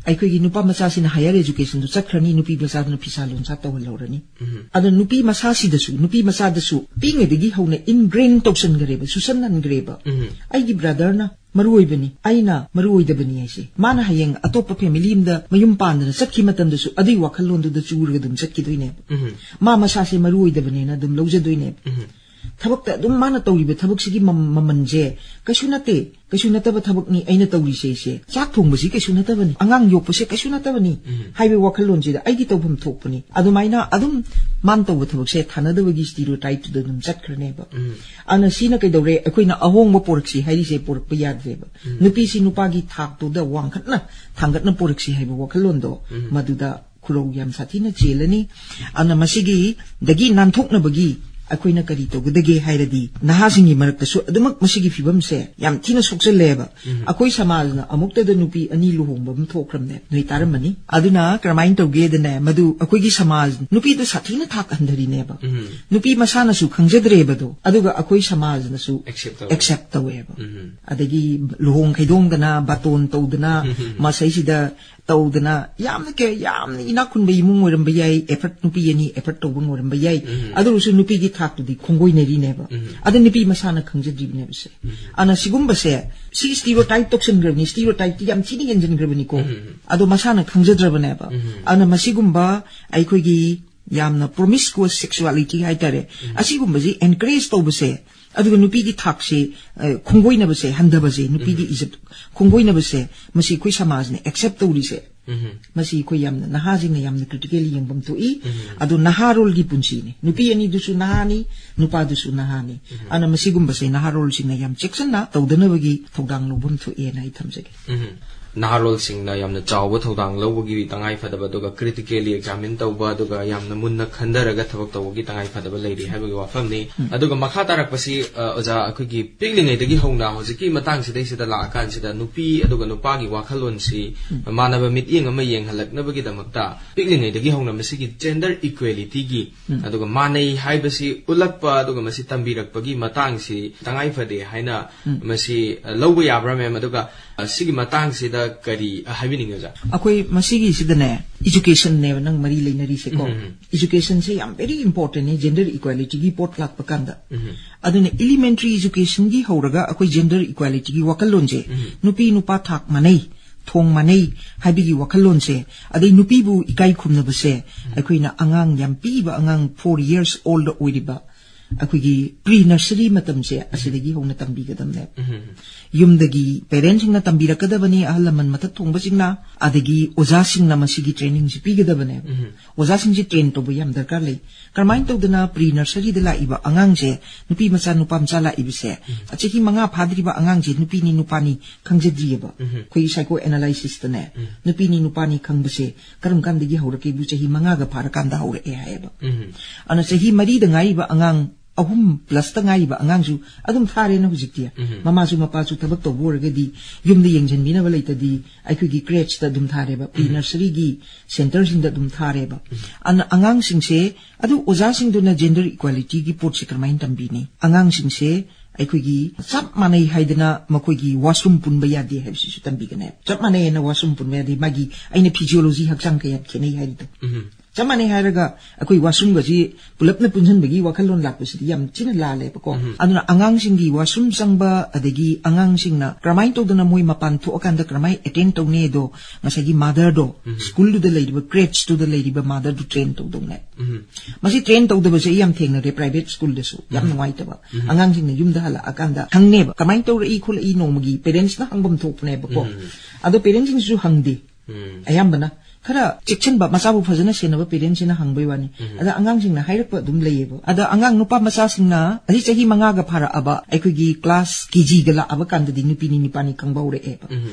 ꯑꯩꯈꯣꯏꯒꯤ ꯅꯨꯄꯥ ꯃꯆꯥꯁꯤꯅ higher educationꯗꯨ ꯆꯠꯈ꯭ꯔꯅꯤ, ꯅꯨꯄꯤ ꯃꯆꯥꯗꯨꯅ ꯐꯤꯁꯥ ꯂꯣꯟꯁꯥ ꯇꯧꯍꯜꯍꯧꯔꯅꯤ꯫ ꯑꯗꯣ ꯅꯨꯄꯤ ꯃꯁꯥꯁꯤꯗꯁꯨ, ꯅꯨꯄꯤ ꯃꯆꯥꯗꯁꯨ ꯄꯤꯛꯉꯩꯗꯒꯤ ꯍꯧꯅ ingrain ꯇꯧꯁꯟꯈ꯭ꯔꯦꯕ, ꯆꯨꯁꯟꯍꯟꯈ꯭ꯔꯦꯕ꯫ ꯑꯩꯒꯤ brotherꯅ ꯃꯔꯨ ꯑꯣꯏꯕꯅꯤ, ꯑꯩꯅ ꯃꯔꯨ ꯑꯣꯏꯗꯕꯅꯤ ꯍꯥꯏꯁꯦ꯫ ꯃꯥꯅ ꯍꯌꯦꯡ ꯑꯇꯣꯞꯄ family ꯑꯃꯗ ꯃꯌꯨꯝ ꯄꯥꯟꯗꯅ ꯆꯠꯈꯤ ꯃꯇꯝꯗꯁꯨ ꯑꯗꯨꯒꯤ ꯋꯥꯈꯜꯂꯣꯟꯗꯨꯗ ꯆꯨꯔꯒ ꯑꯗꯨꯝ ꯆꯠꯈꯤꯗꯣꯏꯅꯦꯕ꯫ ꯃꯥ ꯃꯁꯥꯁꯦ ꯃꯔꯨ ꯑꯣꯏꯗꯕꯅꯦꯅ ꯑꯗꯨꯝ ꯂꯧꯖꯗꯣꯏꯅꯦꯕ꯫ ꯊꯕꯛꯇ ꯑꯗꯨꯝ ꯃꯥꯅ ꯇꯧꯔꯤꯕ ꯊꯕꯛꯁꯤꯒꯤ ꯃꯝ-, ꯃꯃꯜꯁꯦ ꯀꯩꯁꯨ ꯅꯠꯇꯦ, ꯀꯩꯁꯨ ꯅꯠꯇꯕ ꯊꯕꯛꯅꯤ ꯑꯩꯅ ꯇꯧꯔꯤꯁꯦ꯫ ꯏꯆꯦ, ꯆꯥꯛ ꯊꯣꯡꯕꯁꯤ ꯀꯩꯁꯨ ꯅꯠꯇꯕꯅꯤ, ꯑꯉꯥꯡ ꯌꯣꯛꯄꯁꯦ ꯀꯩꯁꯨ ꯅꯠꯇꯕꯅꯤ ꯍꯥꯏꯕꯒꯤ ꯋꯥꯈꯜꯂꯣꯟꯁꯤꯗ ꯑꯩꯒꯤ ꯇꯧꯐꯝ ꯊꯣꯛꯄꯅꯤ꯫ ꯑꯗꯨꯃꯥꯏꯅ ꯑꯗꯨꯝ ꯃꯥꯅ ꯇꯧꯕ ꯊꯕꯛꯁꯦ ꯊꯥꯅꯗꯕꯒꯤ stereotypeꯇꯨꯗ ꯑꯗꯨꯝ ꯆꯠꯈ꯭ꯔꯅꯦꯕ꯫ ꯑꯗꯨꯅ ꯁꯤꯅ ꯀꯩꯗꯧꯔꯦ? ꯑꯩꯈꯣꯏꯅ ꯑꯍꯣꯡꯕ ꯄꯣꯔꯛꯁꯤ ꯍꯥꯏꯔꯤꯁꯦ ꯄꯣꯔꯛꯄ ꯌꯥꯗ꯭ꯔꯦꯕ꯫ ꯅꯨꯄꯤꯁꯤ ꯅꯨꯄꯥꯒꯤ ꯊꯥꯛꯇꯨꯗ ꯋꯥꯡꯈꯠꯅ ꯊꯥꯡꯒꯠꯅ ꯄꯣꯔꯛꯁꯤ ꯍꯥꯏꯕ ꯋꯥꯈꯜꯂꯣꯟꯗꯣ ꯃꯗꯨꯗ ꯈꯨꯔꯧ ꯌꯥꯝ ꯁꯥꯊꯤꯅ ꯆꯦꯜꯂꯅꯤ꯫ ꯑꯗꯨꯅ ꯃꯁꯤꯒꯤꯗꯒꯤ ꯅꯥꯟꯊꯣꯛꯅꯕꯒꯤ ꯑꯩꯈꯣꯏꯅ ꯀꯔꯤ ꯇꯧꯒꯗꯒꯦ ꯍꯥꯏꯔꯗꯤ, ꯅꯍꯥꯁꯤꯡꯒꯤ ꯃꯔꯛꯇꯁꯨ ꯑꯗꯨꯃꯛ ꯃꯁꯤꯒꯤ ꯐꯤꯕꯝꯁꯦ ꯌꯥꯝ ꯊꯤꯅ ꯁꯣꯛꯆꯜꯂꯦꯕ꯫ ꯑꯩꯈꯣꯏ ꯁꯃꯥꯖꯅ ꯑꯃꯨꯛꯇꯗ ꯅꯨꯄꯤ ꯑꯅꯤ ꯂꯨꯍꯣꯡꯕ ꯑꯃ ꯊꯣꯛꯈ꯭ꯔꯕꯅꯦ, ꯅꯣꯏ ꯇꯥꯔꯝꯃꯅꯤ꯫ ꯑꯗꯨꯅ ꯀꯔꯝꯍꯥꯏꯅ ꯇꯧꯒꯦꯗꯅꯦ, ꯃꯗꯨ ꯑꯩꯈꯣꯏꯒꯤ ꯁꯃꯥꯖ ꯅꯨꯄꯤꯗꯨ ꯁꯥꯊꯤꯅ ꯊꯥꯛ ꯍꯟꯊꯔꯤꯅꯦꯕ꯫ ꯅꯨꯄꯤ ꯃꯁꯥꯅꯁꯨ ꯈꯪꯖꯗ꯭ꯔꯦꯕꯗꯣ, ꯑꯗꯨꯒ ꯑꯩꯈꯣꯏ ꯁꯃꯥꯖꯅꯁꯨ Accept ꯇꯧꯋꯦ꯫ Accept ꯇꯧꯋꯦꯕ꯫ ꯑꯗꯒꯤ ꯂꯨꯍꯣꯡ ꯈꯩꯗꯣꯡꯗꯅ, ꯕꯥꯇꯣꯟ ꯇꯧꯗꯅ, ꯃꯁꯩꯁꯤꯗ ꯇꯧꯗꯅ, ꯌꯥꯝꯅ ꯀꯩ-, ꯌꯥꯝꯅ ꯏꯅꯥꯛ ꯈꯨꯟꯕ ꯏꯃꯨꯡ ꯑꯣꯏꯔꯝꯕ ꯌꯥꯏ, effort, ꯅꯨꯄꯤ ꯑꯅꯤ effort ꯇꯧꯕ ꯉꯝꯂꯝꯕ ꯌꯥꯏ꯫ ꯑꯗꯨ ꯑꯣꯏꯔꯁꯨ ꯅꯨꯄꯤꯒꯤ ꯊꯥꯛꯇꯨꯗꯤ ꯈꯣꯡꯒꯣꯏꯅꯔꯤꯅꯦꯕ꯫ ꯑꯗ ꯅꯨꯄꯤ ꯃꯁꯥꯅ ꯈꯪꯖꯗ꯭ꯔꯤꯕꯅꯦꯕꯁꯦ꯫ ꯑꯗꯨꯅ ꯁꯤꯒꯨꯝꯕꯁꯦ, ꯁꯤ stereotype ꯇꯧꯁꯟꯈ꯭ꯔꯕꯅꯤ, stereotypeꯇꯤ ꯌꯥꯝ ꯊꯤꯅ ꯌꯦꯟꯁꯤꯟꯈ꯭ꯔꯕꯅꯤꯀꯣ꯫ ꯑꯗꯣ ꯃꯁꯥꯅ ꯈꯪꯖꯗ꯭ꯔꯕꯅꯦꯕ꯫ ꯑꯗꯨꯅ ꯃꯁꯤꯒꯨꯝꯕ ꯑꯩꯈꯣꯏꯒꯤ ꯌꯥꯝꯅ promiscuous sexuality ꯍꯥꯏꯇꯥꯔꯦ, ꯑꯁꯤꯒꯨꯝꯕꯁꯤ encourage ꯇꯧꯕꯁꯦ, ꯑꯗꯨꯒ ꯅꯨꯄꯤꯒꯤ ꯊꯥꯛꯁꯤ, ꯑ, ꯈꯣꯡꯒꯣꯏꯅꯕꯁꯦ, ꯍꯟꯊꯕꯁꯦ, ꯅꯨꯄꯤꯒꯤ ꯏꯖꯠ ꯈꯣꯡꯒꯣꯏꯅꯕꯁꯦ, ꯃꯁꯤ ꯑꯩꯈꯣꯏ ꯁꯃꯥꯖꯅ accept ꯇꯧꯔꯤꯁꯦ꯫ ꯃꯁꯤ ꯑꯩꯈꯣꯏ ꯌꯥꯝꯅ, ꯅꯍꯥꯁꯤꯡꯅ ꯌꯥꯝꯅ critically ꯌꯦꯡꯐꯝ ꯊꯣꯛꯏ꯫ ꯑꯗꯣ ꯅꯍꯥꯔꯣꯜꯒꯤ ꯄꯨꯟꯁꯤꯅꯤ, ꯅꯨꯄꯤ ꯑꯅꯤꯗꯨꯁꯨ ꯅꯍꯥꯅꯤ, ꯅꯨꯄꯥꯗꯨꯁꯨ ꯅꯍꯥꯅꯤ꯫ ꯑꯗꯨꯅ ꯃꯁꯤꯒꯨꯝꯕꯁꯦ ꯅꯍꯥꯔꯣꯜꯁꯤꯡꯅ ꯌꯥꯝ ꯆꯦꯛꯁꯤꯟꯅ ꯇꯧꯗꯅꯕꯒꯤ ꯊꯧꯗꯥꯡ ꯂꯧꯐꯝ ꯊꯣꯛꯑꯦꯅ ꯑꯩ ꯊꯝꯖꯒꯦ꯫ ꯅꯍꯥꯔꯣꯜꯁꯤꯡꯅ ꯌꯥꯝꯅ ꯆꯥꯎꯕ ꯊꯧꯗꯥꯡ ꯂꯧꯕꯒꯤ ꯇꯉꯥꯏ ꯐꯗꯕ, ꯑꯗꯨꯒ critically examine ꯇꯧꯕ, ꯑꯗꯨꯒ ꯌꯥꯝꯅ ꯃꯨꯟꯅ ꯈꯟꯊꯔꯒ ꯊꯕꯛ ꯇꯧꯕꯒꯤ ꯇꯉꯥꯏ ꯐꯗꯕ ꯂꯩꯔꯤ ꯍꯥꯏꯕꯒꯤ ꯋꯥꯐꯝꯅꯤ꯫ ꯑꯗꯨꯒ ꯃꯈꯥ ꯇꯥꯔꯛꯄꯁꯤ, ꯑ, ꯑꯣꯖꯥ, ꯑꯩꯈꯣꯏꯒꯤ ꯄꯤꯛꯂꯤꯉꯩꯗꯒꯤ ꯍꯧꯅ ꯍꯧꯖꯤꯛꯀꯤ ꯃꯇꯥꯡꯁꯤꯗꯩꯁꯤꯗ ꯂꯥꯛꯑꯀꯥꯟꯁꯤꯗ ꯅꯨꯄꯤ ꯑꯗꯨꯒ ꯅꯨꯄꯥꯒꯤ ꯋꯥꯈꯜꯂꯣꯟꯁꯤ ꯃꯥꯟꯅꯕ ꯃꯤꯠꯌꯦꯡ ꯑꯃ ꯌꯦꯡꯍꯜꯂꯛꯅꯕꯒꯤꯗꯃꯛꯇ ꯄꯤꯛꯂꯤꯉꯩꯗꯒꯤ ꯍꯧꯅ ꯃꯁꯤꯒꯤ gender equalityꯒꯤ, ꯑꯗꯨꯒ ꯃꯥꯟꯅꯩ ꯍꯥꯏꯕꯁꯤ ꯎꯠꯂꯛꯄ, ꯑꯗꯨꯒ ꯃꯁꯤ ꯇꯝꯕꯤꯔꯛꯄꯒꯤ ꯃꯇꯥꯡꯁꯤ ꯇꯉꯥꯏ ꯐꯗꯦ ꯍꯥꯏꯅ ꯃꯁꯤ, ꯑ, ꯂꯧꯕ ꯌꯥꯕ꯭ꯔꯥ, ꯃꯦꯝ? ꯑꯗꯨꯒ, ꯑ, ꯁꯤꯒꯤ ꯃꯇꯥꯡꯁꯤꯗ ꯀꯔꯤ ꯍꯥꯏꯕꯤꯅꯤꯡꯉꯤ ꯑꯣꯖꯥ? ꯑꯩꯈꯣꯏ ꯃꯁꯤꯒꯤꯁꯤꯗꯅꯦ, educationꯅꯦꯕ ꯅꯪ ꯃꯔꯤ ꯂꯩꯅꯔꯤꯁꯦꯀꯣ꯫ Educationꯁꯦ ꯌꯥꯝ very importantꯅꯦ gender equalityꯒꯤ ꯄꯣꯠ ꯂꯥꯛꯄ ꯀꯥꯟꯗ꯫ ꯑꯗꯨꯅ elementary educationꯒꯤ ꯍꯧꯔꯒ ꯑꯩꯈꯣꯏ gender equalityꯒꯤ ꯋꯥꯈꯜꯂꯣꯟꯁꯦ, ꯅꯨꯄꯤ ꯅꯨꯄꯥ ꯊꯥꯛ ꯃꯥꯟꯅꯩ, ꯊꯣꯡ ꯃꯥꯟꯅꯩ ꯍꯥꯏꯕꯒꯤ ꯋꯥꯈꯜꯂꯣꯟꯁꯦ, ꯑꯗꯩ ꯅꯨꯄꯤꯕꯨ ꯏꯀꯥꯏ ꯈꯨꯝꯅꯕꯁꯦ ꯑꯩꯈꯣꯏꯅ ꯑꯉꯥꯡ ꯌꯥꯝ ꯄꯤꯛꯏꯕ, ꯑꯉꯥꯡ four years old ꯑꯣꯏꯔꯤꯕ ꯑꯩꯈꯣꯏꯒꯤ pre nursery ꯃꯇꯝꯁꯦ ꯑꯁꯤꯗꯒꯤ ꯍꯧꯅ ꯇꯝꯕꯤꯒꯗꯕꯅꯦ꯫ ꯌꯨꯝꯗꯒꯤ parentsꯁꯤꯡꯅ ꯇꯝꯕꯤꯔꯛꯀꯗꯕꯅꯤ, ꯑꯍꯜ ꯂꯃꯟ ꯃꯊꯛ ꯊꯣꯡꯕꯁꯤꯡꯅ, ꯑꯗꯒꯤ ꯑꯣꯖꯥꯁꯤꯡꯅ ꯃꯁꯤꯒꯤ trainingꯁꯤ ꯄꯤꯒꯗꯕꯅꯦꯕ꯫ ꯑꯣꯖꯥꯁꯤꯡꯁꯤ train ꯇꯧꯕ ꯌꯥꯝ ꯗꯔꯀꯥꯔ ꯂꯩ꯫ ꯀꯔꯝꯍꯥꯏꯅ ꯇꯧꯗꯅ pre nurseryꯗ ꯂꯥꯛꯏꯕ ꯑꯉꯥꯡꯁꯦ ꯅꯨꯄꯤ ꯃꯆꯥ ꯅꯨꯄꯥ ꯃꯆꯥ ꯂꯥꯛꯏꯕꯁꯦ, ꯆꯍꯤ ꯃꯉꯥ ꯐꯥꯗ꯭ꯔꯤꯕ ꯑꯉꯥꯡꯁꯦ ꯅꯨꯄꯤꯅꯤ ꯅꯨꯄꯥꯅꯤ ꯈꯪꯖꯗ꯭ꯔꯤꯑꯕ꯫ ꯑꯩꯈꯣꯏꯒꯤ psychoanalysisꯇꯅꯦ, ꯅꯨꯄꯤꯅꯤ ꯅꯨꯄꯥꯅꯤ ꯈꯪꯕꯁꯦ ꯀꯔꯝ ꯀꯥꯟꯗꯒꯤ ꯍꯧꯔꯛꯀꯦꯕꯨ ꯆꯍꯤ ꯃꯉꯥꯒ ꯐꯥꯔꯀꯥꯟꯗ ꯍꯧꯔꯛꯑꯦ ꯍꯥꯏꯌꯦꯕ꯫ ꯑꯗꯨꯅ ꯆꯍꯤ ꯃꯔꯤꯗ ꯉꯥꯏꯔꯤꯕ ꯑꯉꯥꯡ, ꯑꯍꯨꯝ plusꯇ ꯉꯥꯏꯔꯤꯕ ꯑꯉꯥꯡꯁꯨ ꯑꯗꯨꯝ ꯊꯥꯔꯦꯅ ꯍꯧꯖꯤꯛꯇꯤ꯫ ꯃꯃꯥꯁꯨ ꯃꯄꯥꯁꯨ ꯊꯕꯛ ꯇꯧꯕ ꯑꯣꯏꯔꯒꯗꯤ ꯌꯨꯝꯗ ꯌꯦꯡꯁꯤꯟꯕꯤꯅꯕ ꯂꯩꯇꯗꯤ ꯑꯩꯈꯣꯏꯒꯤ crecheꯇ ꯑꯗꯨꯝ ꯊꯥꯔꯦꯕ, pre nurseryꯒꯤ centreꯁꯤꯡꯗ ꯑꯗꯨꯝ ꯊꯥꯔꯦꯕ꯫ ꯑꯗꯨꯅ ꯑꯉꯥꯡꯁꯤꯡꯁꯦ, ꯑꯗꯨ ꯑꯣꯖꯥꯁꯤꯡꯗꯨꯅ gender equalityꯒꯤ ꯄꯣꯠꯁꯦ ꯀꯔꯝꯍꯥꯏꯅ ꯇꯝꯕꯤꯅꯤ? ꯑꯉꯥꯡꯁꯤꯡꯁꯦ ꯑꯩꯈꯣꯏꯒꯤ ꯆꯞ ꯃꯥꯟꯅꯩ ꯍꯥꯏꯗꯅ ꯃꯈꯣꯏꯒꯤ washroom ꯄꯨꯟꯕ ꯌꯥꯗꯦ ꯍꯥꯏꯕꯁꯤꯁꯨ ꯇꯝꯕꯤꯒꯅꯦꯕ꯫ ꯆꯞ ꯃꯥꯟꯅꯩ ꯍꯥꯏꯅ washroom ꯄꯨꯟꯕ ꯌꯥꯗꯦ, ꯃꯥꯒꯤ ꯑꯩꯅ physiology ꯍꯛꯆꯥꯡ ꯀꯌꯥꯝ ꯈꯦꯠꯅꯩ ꯍꯥꯏꯔꯤꯗꯣ꯫ ꯆꯞ ꯃꯥꯟꯅꯩ ꯍꯥꯏꯔꯒ ꯑꯩꯈꯣꯏ washroomꯒꯁꯤ ꯄꯨꯂꯞꯅ ꯄꯨꯟꯁꯤꯟꯕꯒꯤ ꯋꯥꯈꯜꯂꯣꯟ ꯂꯥꯛꯄꯁꯤꯗꯤ ꯌꯥꯝ ꯊꯤꯅ ꯂꯥꯜꯂꯦꯕꯀꯣ꯫ ꯑꯗꯨꯅ ꯑꯉꯥꯡꯁꯤꯡꯒꯤ washroom ꯆꯪꯕ, ꯑꯗꯒꯤ ꯑꯉꯥꯡꯁꯤꯡꯅ ꯀꯔꯝꯍꯥꯏꯅ ꯇꯧꯗꯅ ꯃꯣꯏ ꯃꯄꯥꯟ ꯊꯣꯛꯑꯀꯥꯟꯗ ꯀꯔꯝꯍꯥꯏꯅ attend ꯇꯧꯅꯤꯗꯣ ꯉꯁꯥꯏꯒꯤ motherꯗꯣ, schoolꯗꯨꯗ ꯂꯩꯔꯤꯕ crecheꯇꯨꯗ ꯂꯩꯔꯤꯕ motherꯗꯨ train ꯇꯧꯗꯧꯅꯦ꯫ ꯃꯁꯤ train ꯇꯧꯗꯕꯁꯦ ꯑꯩ ꯌꯥꯝ ꯊꯦꯡꯅꯔꯦ private schoolꯗꯁꯨ, ꯌꯥꯝ ꯅꯨꯡꯉꯥꯏꯇꯕ꯫ ꯑꯉꯥꯡꯁꯤꯡꯅ ꯌꯨꯝꯗ ꯍꯜꯂꯛꯑꯀꯥꯟꯗ ꯍꯪꯅꯦꯕ, ꯀꯃꯥꯏꯅ ꯇꯧꯔꯛꯏ ꯈꯣꯠꯂꯛꯏ ꯅꯣꯡꯃꯒꯤ parentsꯅ ꯍꯪꯐꯝ ꯊꯣꯛꯄꯅꯦꯕꯀꯣ꯫ ꯑꯗꯣ parentsꯁꯤꯡꯁꯨ ꯍꯪꯗꯦ꯫ ꯑꯌꯥꯝꯕꯅ ꯈꯔ ꯆꯦꯛꯁꯤꯟꯕ, ꯃꯆꯥꯕꯨ ꯐꯖꯅ ꯁꯦꯟꯅꯕ parentsꯁꯤꯅ ꯍꯪꯕꯩ ꯋꯥꯅꯤ꯫ ꯑꯗ ꯑꯉꯥꯡꯁꯤꯡꯅ ꯍꯥꯏꯔꯛꯄ ꯑꯗꯨꯝ ꯂꯩꯌꯦꯕ꯫ ꯑꯗ ꯑꯉꯥꯡ ꯅꯨꯄꯥ ꯃꯆꯥꯁꯤꯡꯅ ꯍꯧꯖꯤꯛ ꯆꯍꯤ ꯃꯉꯥꯒ ꯐꯥꯔꯛꯑꯕ ꯑꯩꯈꯣꯏꯒꯤ class KGꯒ ꯂꯥꯛꯑꯕ ꯀꯥꯟꯗꯗꯤ ꯅꯨꯄꯤꯅꯤ ꯅꯨꯄꯥꯅꯤ ꯈꯪꯕ ꯍꯧꯔꯛꯑꯦꯕ꯫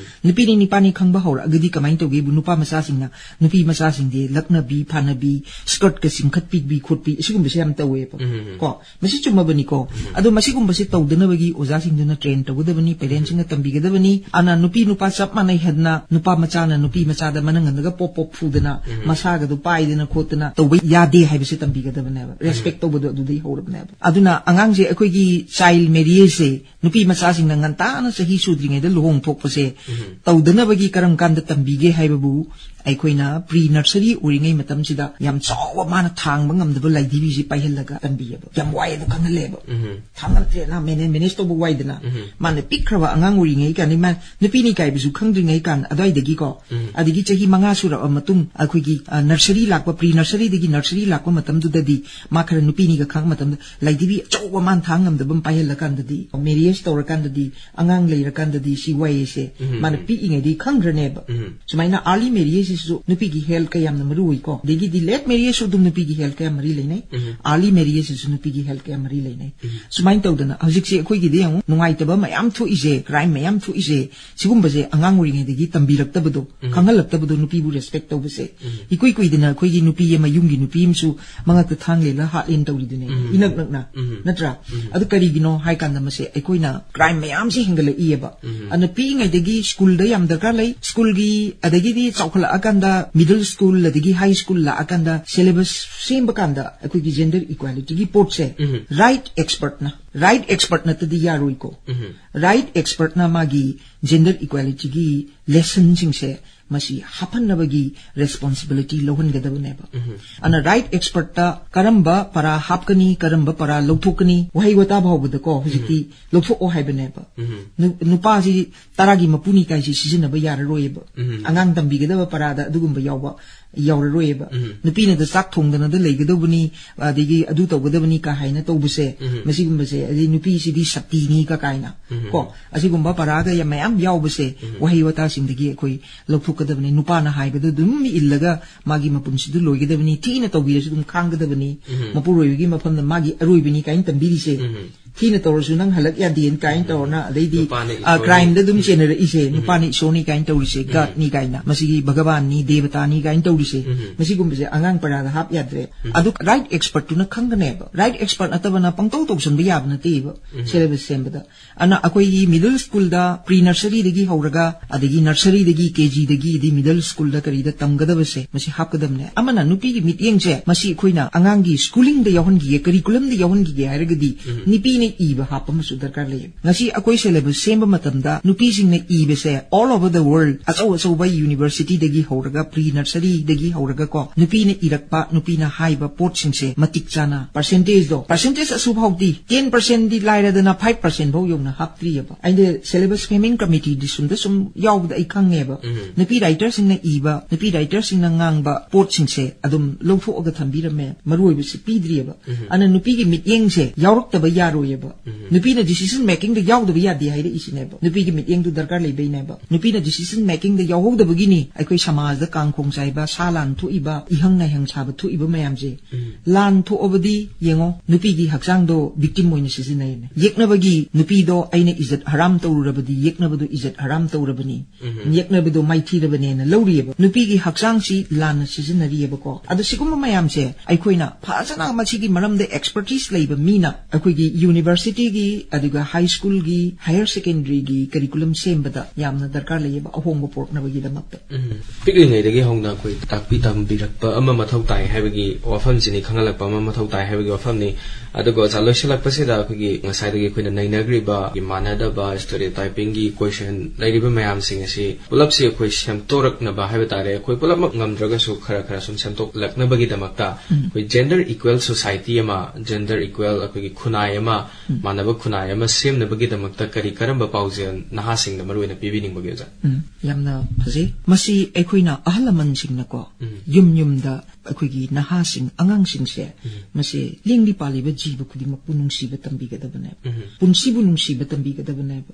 ꯅꯨꯄꯤꯅꯤ ꯅꯨꯄꯥꯅꯤ ꯈꯪꯕ ꯍꯧꯔꯛꯑꯒꯗꯤ ꯀꯃꯥꯏꯅ ꯇꯧꯒꯦꯕꯨ, ꯅꯨꯄꯥ ꯃꯆꯥꯁꯤꯡꯅ ꯅꯨꯄꯤ ꯃꯆꯥꯁꯤꯡꯗꯤ ꯂꯛꯅꯕꯤ ꯐꯥꯅꯕꯤ, skirtꯀ ꯆꯤꯡꯈꯠꯄꯤꯕꯤ ꯈꯣꯠꯄꯤ, ꯑꯁꯤꯒꯨꯝꯕꯁꯦ ꯌꯥꯝ ꯇꯧꯋꯦꯕ꯫ ꯀꯣ, ꯃꯁꯤ ꯆꯨꯝꯃꯕꯅꯤꯀꯣ꯫ ꯑꯗꯣ ꯃꯁꯤꯒꯨꯝꯕꯁꯦ ꯇꯧꯗꯅꯕꯒꯤ ꯑꯣꯖꯥꯁꯤꯡꯗꯨꯅ train ꯇꯧꯒꯗꯕꯅꯤ, parentsꯁꯤꯡꯅ ꯇꯝꯕꯤꯒꯗꯕꯅꯤ꯫ ꯑꯅ ꯅꯨꯄꯤ ꯅꯨꯄꯥ ꯆꯞ ꯃꯥꯟꯅꯩ ꯍꯥꯏꯗꯅ ꯅꯨꯄꯥ ꯃꯆꯥꯅ ꯅꯨꯄꯤ ꯃꯆꯥꯗ ꯃꯅꯪꯒꯟꯗꯒ ꯄꯣꯞ ꯄꯣꯞ ꯐꯨꯗꯅ, ꯃꯁꯥꯒꯗꯣ ꯄꯥꯏꯗꯅ ꯈꯣꯠꯇꯅ ꯇꯧꯕ ꯌꯥꯗꯦ ꯍꯥꯏꯕꯁꯦ ꯇꯝꯕꯤꯒꯗꯕꯅꯦꯕ꯫ ꯔꯦꯁꯄꯦꯛ ꯇꯧꯕꯗꯣ ꯑꯗꯨꯗꯩ ꯍꯧꯔꯕꯅꯦꯕ꯫ ꯑꯗꯨꯅ ꯑꯉꯥꯡꯁꯦ ꯑꯩꯈꯣꯏꯒꯤ ꯆꯥꯏꯜ ꯃꯦꯔꯤꯌꯦꯖꯁꯦ ꯅꯨꯄꯤ ꯃꯆꯥꯁꯤꯡꯅ ꯉꯟꯇꯥꯅ ꯆꯍꯤ ꯁꯨꯗ꯭ꯔꯤꯉꯩꯗ ꯂꯨꯍꯣꯡ ꯊꯣꯛꯄꯁꯦ ꯇꯧꯗꯅꯕꯒꯤ ꯀꯔꯝ ꯀꯥꯟꯗ ꯇꯝꯕꯤꯒꯦ ꯍꯥꯏꯕꯕꯨ, ꯑꯩꯈꯣꯏꯅ ꯄ꯭ꯔꯤ ꯅꯔꯁꯔꯤ ꯑꯣꯏꯔꯤꯉꯩ ꯃꯇꯝꯁꯤꯗ ꯌꯥꯝ ꯆꯥꯎꯕ ꯃꯥꯅ ꯊꯥꯡꯕ ꯉꯝꯗꯕ ꯂꯥꯏꯙꯤꯕꯤꯁꯤ ꯄꯥꯏꯍꯜꯂꯒ ꯇꯝꯕꯤꯌꯦꯕ꯫ ꯌꯥꯝ ꯋꯥꯏ ꯑꯗꯣ ꯈꯪꯍꯜꯂꯦꯕ꯫ ꯊꯥꯡꯒꯠꯇ꯭ꯔꯦꯅ ꯃꯦꯅꯦ-, ꯃꯦꯅꯦꯖ ꯇꯧꯕ ꯋꯥꯏꯗꯅ꯫ ꯃꯥꯅ ꯄꯤꯛꯈ꯭ꯔꯕ ꯑꯉꯥꯡ ꯑꯣꯏꯔꯤꯉꯩ ꯀꯥꯟꯗ, ꯃꯥ ꯅꯨꯄꯤꯅꯤ ꯀꯥꯏꯕꯁꯨ ꯈꯪꯗ꯭ꯔꯤꯉꯩ ꯀꯥꯟ ꯑꯗꯨꯋꯥꯏꯗꯒꯤꯀꯣ, ꯑꯗꯒꯤ ꯆꯍꯤ ꯃꯉꯥ ꯁꯨꯔꯛꯑ ꯃꯇꯨꯡ, ꯑꯩꯈꯣꯏꯒꯤ, ꯑ, ꯅꯔꯁꯔꯤ ꯂꯥꯛꯄ, ꯄ꯭ꯔꯤ ꯅꯔꯁꯔꯤꯗꯒꯤ ꯅꯔꯁꯔꯤ ꯂꯥꯛꯄ ꯃꯇꯝꯗꯨꯗꯗꯤ ꯃꯥ ꯈꯔ ꯅꯨꯄꯤꯅꯤꯒ ꯈꯪꯉꯛꯄ ꯃꯇꯝꯗ ꯂꯥꯏꯙꯤꯕꯤ ꯑꯆꯧꯕ ꯃꯥꯅ ꯊꯥꯡ ꯉꯝꯗꯕ ꯑꯃ ꯄꯥꯏꯍꯜꯂꯀꯥꯟꯗꯗꯤ, ꯃꯦꯔꯤꯌꯦꯖ ꯇꯧꯔꯀꯥꯟꯗꯗꯤ, ꯑꯉꯥꯡ ꯂꯩꯔꯀꯥꯟꯗꯗꯤ ꯁꯤ ꯋꯥꯏꯌꯦꯁꯦ ꯃꯥꯅ ꯄꯤꯛꯏꯉꯩꯗꯒꯤ ꯈꯪꯈ꯭ꯔꯅꯦꯕ꯫ ꯁꯨꯃꯥꯏꯅ ꯑꯥꯔꯂꯤ ꯃꯦꯔꯤꯌꯦꯖꯁꯤꯁꯨ ꯅꯨꯄꯤꯒꯤ ꯍꯦꯜꯊꯀ ꯌꯥꯝꯅ ꯃꯔꯨ ꯑꯣꯏꯀꯣ꯫ ꯑꯗꯒꯤꯗꯤ ꯂꯦꯠ ꯃꯦꯔꯤꯌꯦꯖꯁꯨ ꯑꯗꯨꯝ ꯅꯨꯄꯤꯒꯤ ꯍꯦꯜꯊꯀ ꯌꯥꯝ ꯃꯔꯤ ꯂꯩꯅꯩ꯫ ꯑꯥꯔꯂꯤ ꯃꯦꯔꯤꯌꯦꯖꯁꯤꯁꯨ ꯅꯨꯄꯤꯒꯤ ꯍꯦꯜꯊꯀ ꯌꯥꯝ ꯃꯔꯤ ꯂꯩꯅꯩ꯫ ꯁꯨꯃꯥꯏꯅ ꯇꯧꯗꯅ ꯍꯧꯖꯤꯛꯁꯦ ꯑꯩꯈꯣꯏꯒꯤꯗꯤ ꯌꯦꯡꯉꯨ, ꯅꯨꯡꯉꯥꯏꯇꯕ ꯃꯌꯥꯝ ꯊꯣꯛꯏꯁꯦ, ꯀ꯭ꯔꯥꯏꯝ ꯃꯌꯥꯝ ꯊꯣꯛꯏꯁꯦ, ꯁꯤꯒꯨꯝꯕꯁꯦ ꯑꯉꯥꯡ ꯑꯣꯏꯔꯤꯉꯩꯗꯒꯤ ꯇꯝꯕꯤꯔꯛꯇꯕꯗꯣ, ꯈꯪꯍꯜꯂꯛꯇꯕꯗꯣ, ꯅꯨꯄꯤꯕꯨ ꯔꯦꯁꯄꯦꯛ ꯇꯧꯕꯁꯦ꯫ ꯏꯀꯨꯏ ꯀꯨꯏꯗꯅ ꯑꯩꯈꯣꯏꯒꯤ ꯅꯨꯄꯤ ꯑꯃ, ꯌꯨꯝꯒꯤ ꯅꯨꯄꯤ ꯑꯃꯁꯨ ꯃꯉꯛꯇ ꯊꯥꯡ ꯂꯦꯜꯂ ꯍꯥꯠꯂꯦꯅ ꯇꯧꯔꯤꯗꯨꯅꯦ, ꯏꯅꯛ ꯅꯛꯅ, ꯅꯠꯇ꯭ꯔꯥ? ꯑꯗꯨ ꯀꯔꯤꯒꯤꯅꯣ ꯍꯥꯏ ꯀꯥꯟꯗ ꯃꯁꯦ ꯑꯩꯈꯣꯏꯅ ꯀ꯭ꯔꯥꯏꯝ ꯃꯌꯥꯝꯁꯦ ꯍꯦꯟꯒꯠꯂꯛꯏꯌꯦꯕ꯫ ꯑꯗꯨꯅ ꯄꯤꯛꯏꯉꯩꯗꯒꯤ ꯁ꯭ꯀꯨꯜꯗ ꯌꯥꯝ ꯗꯔꯀꯥꯔ ꯂꯩ꯫ ꯁ꯭ꯀꯨꯜꯒꯤ, ꯑꯗꯒꯤꯗꯤ ꯆꯥꯎꯈꯠꯂꯛꯑꯀꯥꯟꯗ, ꯃꯤꯗꯜ ꯁ꯭ꯀꯨꯜ ꯑꯗꯒꯤ ꯍꯥꯏ ꯁ꯭ꯀꯨꯜ ꯂꯥꯛꯑꯀꯥꯟꯗ ꯁꯤꯂꯦꯕꯁ ꯁꯦꯝꯕ ꯀꯥꯟꯗ ꯑꯩꯈꯣꯏꯒꯤ ꯖꯦꯟꯗꯔ ꯏꯀ꯭ꯋꯦꯂꯤꯇꯤꯒꯤ ꯄꯣꯠꯁꯦ ꯔꯥꯏꯠ ꯑꯦꯛꯁꯄꯔꯠꯅ, ꯔꯥꯏꯠ ꯑꯦꯛꯁꯄꯔꯠ ꯅꯠꯇꯗꯤ ꯌꯥꯔꯣꯏꯀꯣ꯫ ꯔꯥꯏꯠ ꯑꯦꯛꯁꯄꯔꯠꯅ ꯃꯥꯒꯤ ꯖꯦꯟꯗꯔ ꯏꯀ꯭ꯋꯦꯂꯤꯇꯤꯒꯤ ꯂꯦꯁꯟꯁꯤꯡꯁꯦ ꯃꯁꯤ ꯍꯥꯞꯍꯟꯅꯕꯒꯤ ꯔꯦꯁꯄꯣꯟꯁꯤꯕꯤꯂꯤꯇꯤ ꯂꯧꯍꯟꯒꯗꯕꯅꯦꯕ꯫ ꯑꯗꯨꯅ ꯔꯥꯏꯠ ꯑꯦꯛꯁꯄꯔꯠꯇ ꯀꯔꯝꯕ ꯄꯔꯥ ꯍꯥꯞꯀꯅꯤ, ꯀꯔꯝꯕ ꯄꯔꯥ ꯂꯧꯊꯣꯛꯀꯅꯤ, ꯋꯥꯍꯩ ꯋꯥꯇꯥ ꯐꯥꯎꯕꯗꯀꯣ ꯍꯧꯖꯤꯛꯇꯤ ꯂꯧꯊꯣꯛꯑꯣ ꯍꯥꯏꯕꯅꯦꯕ꯫ ꯅꯨ-, ꯅꯨꯄꯥꯁꯤ ꯇꯔꯥꯒꯤ ꯃꯄꯨꯅꯤ ꯀꯥꯏꯁꯤ ꯁꯤꯖꯤꯟꯅꯕ ꯌꯥꯔꯔꯣꯏꯕ꯫ ꯑꯉꯥꯡ ꯇꯝꯕꯤꯒꯗꯕ ꯄꯔꯥꯗ ꯑꯗꯨꯒꯨꯝꯕ ꯌꯥꯎꯕ ꯌꯥꯎꯔꯔꯣꯏꯕ꯫ ꯅꯨꯄꯤꯅꯗ ꯆꯥꯛ ꯊꯣꯡꯗꯅꯗ ꯂꯩꯒꯗꯧꯕꯅꯤ, ꯑꯗꯒꯤ ꯑꯗꯨ ꯇꯧꯒꯗꯕꯅꯤ ꯀꯥ ꯍꯥꯏꯅ ꯇꯧꯕꯁꯦ, ꯃꯁꯤꯒꯨꯝꯕꯁꯦ, ꯑꯗꯩ ꯅꯨꯄꯤꯁꯤꯗꯤ ꯁꯛꯇꯤꯅꯤ ꯀ ꯀꯥꯏꯅ ꯀꯣ, ꯑꯁꯤꯒꯨꯝꯕ ꯄꯔꯥꯒ ꯌꯥꯝ ꯃꯌꯥꯝ ꯌꯥꯎꯕꯁꯦ ꯋꯥꯍꯩ ꯋꯥꯇꯥꯁꯤꯡꯗꯒꯤ ꯑꯩꯈꯣꯏ ꯂꯧꯊꯣꯛꯀꯗꯕꯅꯤ꯫ ꯅꯨꯄꯥꯅ ꯍꯥꯏꯕꯗꯨ ꯑꯗꯨꯝ ꯏꯜꯂꯒ ꯃꯥꯒꯤ ꯃꯄꯨꯟꯁꯤꯗꯨ ꯂꯣꯏꯒꯗꯕꯅꯤ, ꯊꯤꯅ ꯇꯧꯕꯤꯔꯁꯨ ꯑꯗꯨꯝ ꯈꯥꯡꯒꯗꯕꯅꯤ, ꯃꯄꯨꯔꯣꯏꯕꯒꯤ ꯃꯐꯝꯗ ꯃꯥꯒꯤ ꯑꯔꯣꯏꯕꯅꯤ ꯀꯥꯏꯅ ꯇꯝꯕꯤꯔꯤꯁꯦ꯫ ꯊꯤꯅ ꯇꯧꯔꯁꯨ ꯅꯪ ꯍꯜꯂꯛ ꯌꯥꯗꯦꯅ ꯀꯥꯏꯅ ꯇꯧꯔꯅ, ꯑꯗꯩꯗꯤ ꯅꯨꯄꯥꯅ ꯑ, ꯏꯁꯣꯔꯅꯤ꯫ Crime ꯗ ꯑꯗꯨꯝ ꯎꯝ꯫ ꯆꯦꯟꯅꯔꯛꯏꯁꯦ, ꯎꯝ꯫ ꯅꯨꯄꯥꯅ ꯏꯁꯣꯔꯅꯤ ꯀꯥꯏꯅ ꯇꯧꯔꯤꯁꯦ, ꯎꯝ꯫ God ꯅꯤ ꯀꯥꯏꯅ, ꯃꯁꯤꯒꯤ ꯚꯒꯕꯥꯟꯅꯤ, ꯗꯦꯕꯇꯥꯅꯤ ꯀꯥꯏꯅ ꯇꯧꯔꯤꯁꯦ, ꯎꯝ꯫ ꯃꯁꯤꯒꯨꯝꯕꯁꯦ ꯑꯉꯥꯡ ꯄꯔꯥꯗ ꯍꯥꯞ ꯌꯥꯗ꯭ꯔꯦ꯫ ꯎꯝ꯫ ꯑꯗꯨ right expert ꯇꯨꯅ ꯈꯪꯒꯅꯦꯕ꯫ Right expert ꯅꯠꯇꯕꯅ ꯄꯪꯇꯧ ꯇꯧꯁꯟꯕ ꯌꯥꯕ ꯅꯠꯇꯦꯕ꯫ ꯎꯝ꯫ Syllabus ꯁꯦꯝꯕꯗ꯫ ꯑꯗꯨꯅ ꯑꯩꯈꯣꯏꯒꯤ middle school ꯗ, pre nursery ꯗꯒꯤ ꯍꯧꯔꯒ, ꯑꯗꯒꯤ nursery ꯗꯒꯤ, K G ꯗꯒꯤ, ꯑꯗꯩ middle school ꯗ ꯀꯔꯤꯗ ꯇꯝꯒꯗꯕꯁꯦ, ꯃꯁꯤ ꯍꯥꯞꯀꯗꯕꯅꯦ꯫ ꯑꯃꯅ ꯅꯨꯄꯤꯒꯤ ꯃꯤꯠꯌꯦꯡꯁꯦ, ꯃꯁꯤ ꯑꯩꯈꯣꯏꯅ ꯑꯉꯥꯡꯒꯤ schooling ꯗ ꯌꯥꯎꯍꯟꯈꯤꯒꯦ, curriculum ꯗ ꯌꯥꯎꯍꯟꯈꯤꯒꯦ ꯍꯥꯏꯔꯒꯗꯤ, ꯎꯝ꯫ ꯅꯨꯄꯤꯅ ꯏꯕ ꯍꯥꯞꯄ ꯑꯃꯁꯨ ꯗꯔꯀꯥꯔ ꯂꯩꯌꯦ꯫ ꯉꯁꯤ ꯑꯩꯈꯣꯏ syllabus ꯁꯦꯝꯕ ꯃꯇꯝꯗ ꯅꯨꯄꯤꯁꯤꯡꯅ ꯏꯕꯁꯦ all over the world, ꯑꯆꯧ ꯑꯆꯧꯕ university ꯗꯒꯤ ꯍꯧꯔꯒ, pre nursery ꯗꯒꯤ ꯍꯧꯔꯒ ꯀꯣ, ꯅꯨꯄꯤꯅ ꯏꯔꯛꯄ, ꯅꯨꯄꯤꯅ ꯍꯥꯏꯕ ꯄꯣꯠꯁꯤꯡꯁꯦ ꯃꯇꯤꯛ ꯆꯥꯅ percentage ꯗꯣ, percentage ꯑꯁꯨꯛ ꯐꯥꯎꯗꯤ, ten percent ꯗꯤ ꯂꯥꯏꯔꯗꯅ five percent ꯐꯥꯎ ꯌꯧꯅ ꯍꯥꯞꯇ꯭ꯔꯤꯑꯕ꯫ ꯑꯩꯅ syllabus framing committee ꯗꯤ ꯁꯨꯝꯗ ꯁꯨꯝ ꯌꯥꯎꯕꯗ ꯑꯩ ꯈꯪꯉꯦꯕ꯫ ꯎꯝ꯫ ꯅꯨꯄꯤ writer ꯁꯤꯡꯅ ꯏꯕ, ꯅꯨꯄꯤ writer ꯁꯤꯡꯅ ꯉꯥꯡꯕ ꯄꯣꯠꯁꯤꯡꯁꯦ ꯑꯗꯨꯝ ꯂꯧꯊꯣꯛꯑꯒ ꯊꯝꯕꯤꯔꯝꯃꯦ, ꯃꯔꯨ ꯑꯣꯏꯕꯁꯤ ꯄꯤꯗ꯭ꯔꯤꯑꯕ꯫ ꯎꯝ꯫ ꯑꯗꯨꯅ ꯅꯨꯄꯤꯒꯤ ꯃꯤꯠꯌꯦꯡꯁꯦ ꯌꯥꯎꯔꯛꯇꯕ ꯌꯥꯔꯣꯏꯑꯕ꯫ ꯎꯝ꯫ ꯅꯨꯄꯤꯅ decision making ꯗ ꯌꯥꯎꯗꯕ ꯌꯥꯗꯦ ꯍꯥꯏꯔꯛꯏꯁꯤꯅꯦꯕ꯫ ꯅꯨꯄꯤꯒꯤ ꯃꯤꯠꯌꯦꯡꯗꯨ ꯗꯔꯀꯥꯔ ꯂꯩꯕꯩꯅꯦꯕ꯫ ꯅꯨꯄꯤꯅ decision making ꯗ ꯌꯥꯎꯍꯧꯗꯕꯒꯤꯅꯤ ꯑꯩꯈꯣꯏ ꯁꯃꯥꯖꯗ ꯀꯥꯡ ꯈꯣꯡ ꯆꯥꯏꯕ, ꯁꯥ ꯂꯥꯟ ꯊꯣꯛꯏꯕ, ꯏꯍꯪ ꯅꯥꯏꯍꯪ ꯁꯥꯕ ꯊꯣꯛꯏꯕ ꯃꯌꯥꯝꯁꯦ꯫ ꯎꯝ꯫ ꯂꯥꯟ ꯊꯣꯛꯑꯕꯗꯤ ꯌꯦꯡꯉꯣ, ꯅꯨꯄꯤꯒꯤ ꯍꯛꯆꯥꯡꯗꯣ victim ꯑꯣꯏꯅ ꯁꯤꯖꯤꯟꯅꯩꯅꯦ꯫ ꯌꯦꯛꯅꯕꯒꯤ ꯅꯨꯄꯤꯗꯣ ꯑꯩꯅ ꯏꯖꯠ ꯍꯔꯥꯝ ꯇꯧꯔꯨꯔꯕꯗꯤ, ꯌꯦꯛꯅꯕꯗꯣ ꯏꯖꯠ ꯍꯔꯥꯝ ꯇꯧꯔꯕꯅꯤ, ꯎꯝ꯫ ꯌꯦꯛꯅꯕꯗꯣ ꯃꯥꯏꯊꯤꯔꯕꯅꯦꯅ ꯂꯧꯔꯤꯑꯕ꯫ ꯅꯨꯄꯤꯒꯤ ꯍꯛꯆꯥꯡꯁꯤ ꯂꯥꯟꯅ ꯁꯤꯖꯤꯟꯅꯔꯤꯑꯕꯀꯣ꯫ ꯑꯗꯣ ꯁꯤꯒꯨꯝꯕ ꯃꯌꯥꯝꯁꯦ ꯑꯩꯈꯣꯏꯅ ꯐꯖꯅ ꯃꯁꯤꯒꯤ ꯃꯔꯝꯗ expertise ꯂꯩꯕ ꯃꯤꯅ ꯑꯩꯈꯣꯏꯒꯤ university ꯒꯤ, ꯑꯗꯨꯒ high school ꯒꯤ, higher secondary ꯒꯤ curriculum ꯁꯦꯝꯕꯗ ꯌꯥꯝꯅ ꯗꯔꯀꯥꯔ ꯂꯩꯌꯦꯕ, ꯑꯍꯣꯡꯕ ꯄꯨꯔꯛꯅꯕꯒꯤꯗꯃꯛꯇ꯫ ꯎꯝ꯫ ꯄꯤꯛꯂꯤꯉꯩꯗꯒꯤ ꯍꯧꯅ ꯑꯩꯈꯣꯏ ꯇꯥꯛꯄꯤ ꯇꯝꯕꯤꯔꯛꯄ ꯑꯃ ꯃꯊꯧ ꯇꯥꯏ ꯍꯥꯏꯕꯒꯤ ꯋꯥꯐꯝꯁꯤꯅꯤ, ꯈꯪꯍꯜꯂꯛꯄ ꯑꯃ ꯃꯊꯧ ꯇꯥꯏ ꯍꯥꯏꯕꯒꯤ ꯋꯥꯐꯝꯅꯤ꯫ ꯑꯗꯨꯒ ꯑꯣꯖꯥ, ꯂꯣꯏꯁꯤꯜꯂꯛꯄꯁꯤꯗ ꯑꯩꯈꯣꯏꯒꯤ ꯉꯁꯥꯏꯗꯒꯤ ꯑꯩꯈꯣꯏꯅ ꯅꯩꯅꯈ꯭ꯔꯤꯕ ꯃꯥꯟꯅꯗꯕ stereotyping ꯒꯤ question ꯂꯩꯔꯤꯕ ꯃꯌꯥꯝꯁꯤꯡ ꯑꯁꯤ ꯄꯨꯂꯞꯁꯤ ꯑꯩꯈꯣꯏ ꯁꯦꯝꯗꯣꯔꯛꯅꯕ ꯍꯥꯏꯕ ꯇꯥꯔꯦ, ꯑꯩꯈꯣꯏ ꯄꯨꯂꯞꯃꯛ ꯉꯝꯗ꯭ꯔꯒꯁꯨ ꯈꯔ ꯈꯔ ꯁꯨꯝ ꯁꯦꯝꯗꯣꯛꯂꯛꯅꯕꯒꯤꯗꯃꯛꯇ ꯎꯝ꯫ ꯑꯩꯈꯣꯏ gender equal society ꯑꯃ, gender equal ꯑꯩꯈꯣꯏꯒꯤ ꯈꯨꯟꯅꯥꯏ ꯑꯃ, ꯎꯝ꯫ ꯃꯥꯟꯅꯕ ꯈꯨꯟꯅꯥꯏ ꯑꯃ ꯁꯦꯝꯅꯕꯒꯤꯗꯃꯛꯇ ꯀꯔꯤ ꯀꯔꯝꯕ ꯄꯥꯎꯖꯦꯜ ꯅꯍꯥꯁꯤꯡꯗ ꯃꯔꯨꯑꯣꯏꯅ ꯄꯤꯕꯤꯅꯤꯡꯕꯒꯦ, ꯑꯣꯖꯥ? ꯎꯝ, ꯌꯥꯝꯅ ꯐꯖꯩ꯫ ꯃꯁꯤ ꯑꯩꯈꯣꯏꯅ ꯑꯍꯜ ꯂꯃꯟꯁꯤꯡꯅꯀꯣ, ꯎꯝ꯫ ꯌꯨꯝ ꯌꯨꯝꯗ ꯑꯩꯈꯣꯏꯒꯤ ꯅꯍꯥꯁꯤꯡ, ꯑꯉꯥꯡꯁꯤꯡꯁꯦ, ꯃꯁꯦ ꯂꯦꯡꯂꯤ ꯄꯥꯜꯂꯤꯕ ꯖꯤꯕ ꯈꯨꯗꯤꯡꯃꯛꯄꯨ ꯅꯨꯡꯁꯤꯕ ꯇꯝꯕꯤꯒꯗꯕꯅꯦꯕ꯫ ꯄꯨꯟꯁꯤꯕꯨ ꯅꯨꯡꯁꯤꯕ ꯇꯝꯕꯤꯒꯗꯕꯅꯦꯕ꯫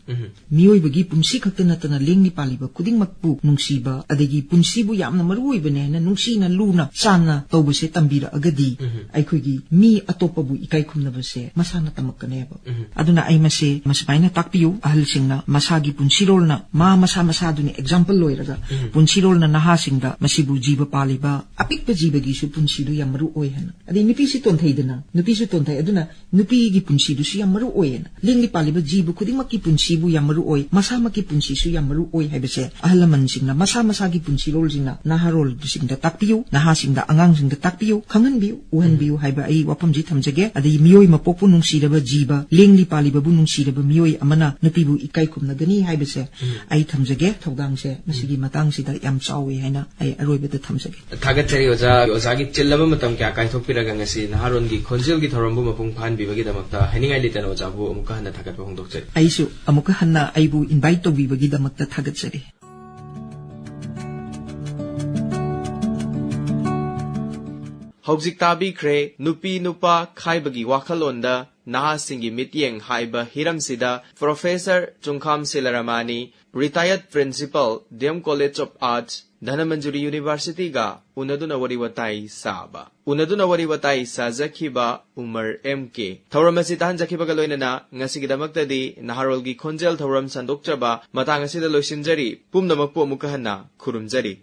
ꯃꯤꯑꯣꯏꯕꯒꯤ ꯄꯨꯟꯁꯤ ꯈꯛꯇ ꯅꯠꯇꯅ ꯂꯦꯡꯂꯤ ꯄꯥꯜꯂꯤꯕ ꯈꯨꯗꯤꯡꯃꯛꯄꯨ ꯅꯨꯡꯁꯤꯕ, ꯑꯗꯒꯤ ꯄꯨꯟꯁꯤꯕꯨ ꯌꯥꯝꯅ ꯃꯔꯨ ꯑꯣꯏꯕꯅꯦ ꯍꯥꯏꯅ ꯅꯨꯡꯁꯤꯅ ꯂꯨꯅ ꯆꯥꯟꯅ ꯇꯧꯕꯁꯦ ꯇꯝꯕꯤꯔꯛꯑꯒꯗꯤ, ꯑꯩꯈꯣꯏꯒꯤ ꯃꯤ ꯑꯇꯣꯞꯄꯕꯨ ꯏꯀꯥꯏ ꯈꯨꯝꯅꯕꯁꯦ ꯃꯁꯥꯅ ꯇꯝꯃꯛꯀꯅꯦꯕ꯫ ꯑꯗꯨꯅ ꯑꯩ ꯃꯁꯦ ꯃꯁꯨꯃꯥꯏꯅ ꯇꯥꯛꯄꯤꯌꯨ, ꯑꯍꯜꯁꯤꯡꯅ ꯃꯁꯥꯒꯤ ꯄꯨꯟꯁꯤꯔꯣꯜꯅ, ꯃꯥ ꯃꯁꯥ ꯃꯁꯥꯗꯨꯅꯤ example ꯑꯣꯏꯔꯒ, ꯄꯨꯟꯁꯤꯔꯣꯜꯅ ꯅꯍꯥꯁꯤꯡꯗ ꯃꯁꯤꯕꯨ ꯖꯤꯕ ꯄꯥꯜꯂꯤꯕ, ꯑꯄꯤꯛꯄ ꯖꯤꯕꯒꯤꯁꯨ ꯄꯨꯟꯁꯤꯗꯨ ꯌꯥꯝ ꯃꯔꯨ ꯑꯣꯏ ꯍꯥꯏꯅ꯫ ꯑꯗꯩ ꯅꯨꯄꯤꯁꯨ ꯇꯣꯟꯊꯩꯗꯅ, ꯅꯨꯄꯤꯁꯨ ꯇꯣꯟꯊꯩ꯫ ꯑꯗꯨꯅ ꯅꯨꯄꯤꯒꯤ ꯄꯨꯟꯁꯤꯗꯨꯁꯨ ꯌꯥꯝ ꯃꯔꯨ ꯑꯣꯏꯌꯦꯅ, ꯂꯦꯡꯂꯤ ꯄꯥꯜꯂꯤꯕ ꯖꯤꯕ ꯈꯨꯗꯤꯡꯃꯛꯀꯤ ꯄꯨꯟꯁꯤꯕꯨ ꯌꯥꯝ ꯃꯔꯨ ꯑꯣꯏ, ꯃꯁꯥꯃꯛꯀꯤ ꯄꯨꯟꯁꯤꯁꯨ ꯌꯥꯝ ꯃꯔꯨ ꯑꯣꯏ ꯍꯥꯏꯕꯁꯦ ꯑꯍꯜ ꯂꯃꯟꯁꯤꯡꯅ, ꯃꯁꯥ ꯃꯁꯥꯒꯤ ꯄꯨꯟꯁꯤꯔꯣꯜꯁꯤꯡꯅ ꯅꯍꯥꯔꯣꯜꯁꯤꯡꯗ ꯇꯥꯛꯄꯤꯌꯨ, ꯅꯍꯥꯁꯤꯡꯗ, ꯑꯉꯥꯡꯁꯤꯡꯗ ꯇꯥꯛꯄꯤꯌꯨ, ꯈꯪꯍꯟꯕꯤꯌꯨ, ꯎꯍꯟꯕꯤꯌꯨ ꯍꯥꯏꯕ ꯑꯩ ꯋꯥꯐꯝꯁꯤ ꯊꯝꯖꯒꯦ꯫ ꯑꯗꯒꯤ ꯃꯤꯑꯣꯏ ꯃꯄꯣꯛꯄꯨ ꯅꯨꯡꯁꯤꯔꯕ ꯖꯤꯕ, ꯂꯦꯡꯂꯤ ꯄꯥꯜꯂꯤꯕꯕꯨ ꯅꯨꯡꯁꯤꯔꯕ ꯃꯤꯑꯣꯏ ꯑꯃꯅ ꯅꯨꯄꯤꯕꯨ ꯏꯀꯥꯏ ꯈꯨꯝꯅꯒꯅꯤ ꯍꯥꯏꯕꯁꯦ ꯑꯩ ꯊꯝꯖꯒꯦ꯫ ꯊꯧꯗꯥꯡꯁꯦ ꯃꯁꯤꯒꯤ ꯃꯇꯥꯡꯁꯤꯗ ꯌꯥꯝ ꯆꯥꯎꯏ ꯍꯥꯏꯅ ꯑꯩ ꯑꯔꯣꯏꯕꯗ ꯊꯝꯖꯒꯦ꯫ ꯊꯥꯒꯠꯆꯔꯤ ꯑꯣꯖꯥ, ꯑꯣꯖꯥꯒꯤ ꯆꯤꯜꯂꯕ ꯃꯇꯝ ꯀꯌꯥ ꯀꯥꯏꯊꯣꯛꯄꯤꯔꯒ ꯉꯁꯤ ꯅꯍꯥꯔꯣꯟꯒꯤ ꯈꯣꯟꯖꯦꯜꯒꯤ ꯊꯧꯔꯝꯕꯨ ꯃꯄꯨꯡ ꯐꯥꯍꯟꯕꯤꯕꯒꯤꯗꯃꯛꯇ ꯍꯥꯏꯅꯤꯡꯉꯥꯏ ꯂꯩꯇꯅ ꯑꯣꯖꯥꯕꯨ ꯑꯃꯨꯛꯀ ꯍꯟꯅ ꯊꯥꯒꯠꯄ ꯐꯣꯡꯗꯣꯛꯆꯔꯤ꯫ ꯑꯩꯁꯨ ꯑꯃꯨꯛꯀ ꯍꯟꯅ ꯑꯩꯕꯨ invite ꯇꯧꯕꯤꯕꯒꯤꯗꯃꯛꯇ ꯊꯥꯒꯠꯆꯔꯤ꯫ ꯍꯧꯖꯤꯛ ꯇꯥꯕꯤꯈ꯭ꯔꯦ ꯅꯨꯄꯤ ꯅꯨꯄꯥ ꯈꯥꯏꯕꯒꯤ ꯋꯥꯈꯜꯂꯣꯟꯗ ꯅꯍꯥꯁꯤꯡꯒꯤ ꯃꯤꯠꯌꯦꯡ ꯍꯥꯏꯕ ꯍꯤꯔꯝꯁꯤꯗ Professor ꯆꯨꯡꯈꯥꯝ ꯁꯤꯂꯔꯃꯥꯅꯤ, retired principal, D M College of Arts, Dhanamanjuri University ꯒ ꯎꯅꯗꯨꯅ ꯋꯥꯔꯤ ꯋꯥꯇꯥꯏ ꯁꯥꯕ꯫ ꯎꯅꯗꯨꯅ ꯋꯥꯔꯤ ꯋꯥꯇꯥꯏ ꯁꯥꯖꯈꯤꯕ ꯎꯃꯔ M K꯫ ꯊꯧꯔꯝ ꯑꯁꯤ ꯇꯥꯍꯟꯖꯈꯤꯕꯒ ꯂꯣꯏꯅꯅ ꯉꯁꯤꯒꯤꯗꯃꯛꯇꯗꯤ ꯅꯍꯥꯔꯣꯜꯒꯤ ꯈꯣꯟꯖꯦꯜ ꯊꯧꯔꯝ ꯁꯟꯗꯣꯛꯆꯕ ꯃꯇꯥꯡ ꯑꯁꯤꯗ ꯂꯣꯏꯁꯤꯟꯖꯔꯤ꯫ ꯄꯨꯝꯅꯃꯛꯄꯨ ꯑꯃꯨꯛꯀ ꯍꯟꯅ ꯈꯨꯔꯨꯝꯖꯔꯤ꯫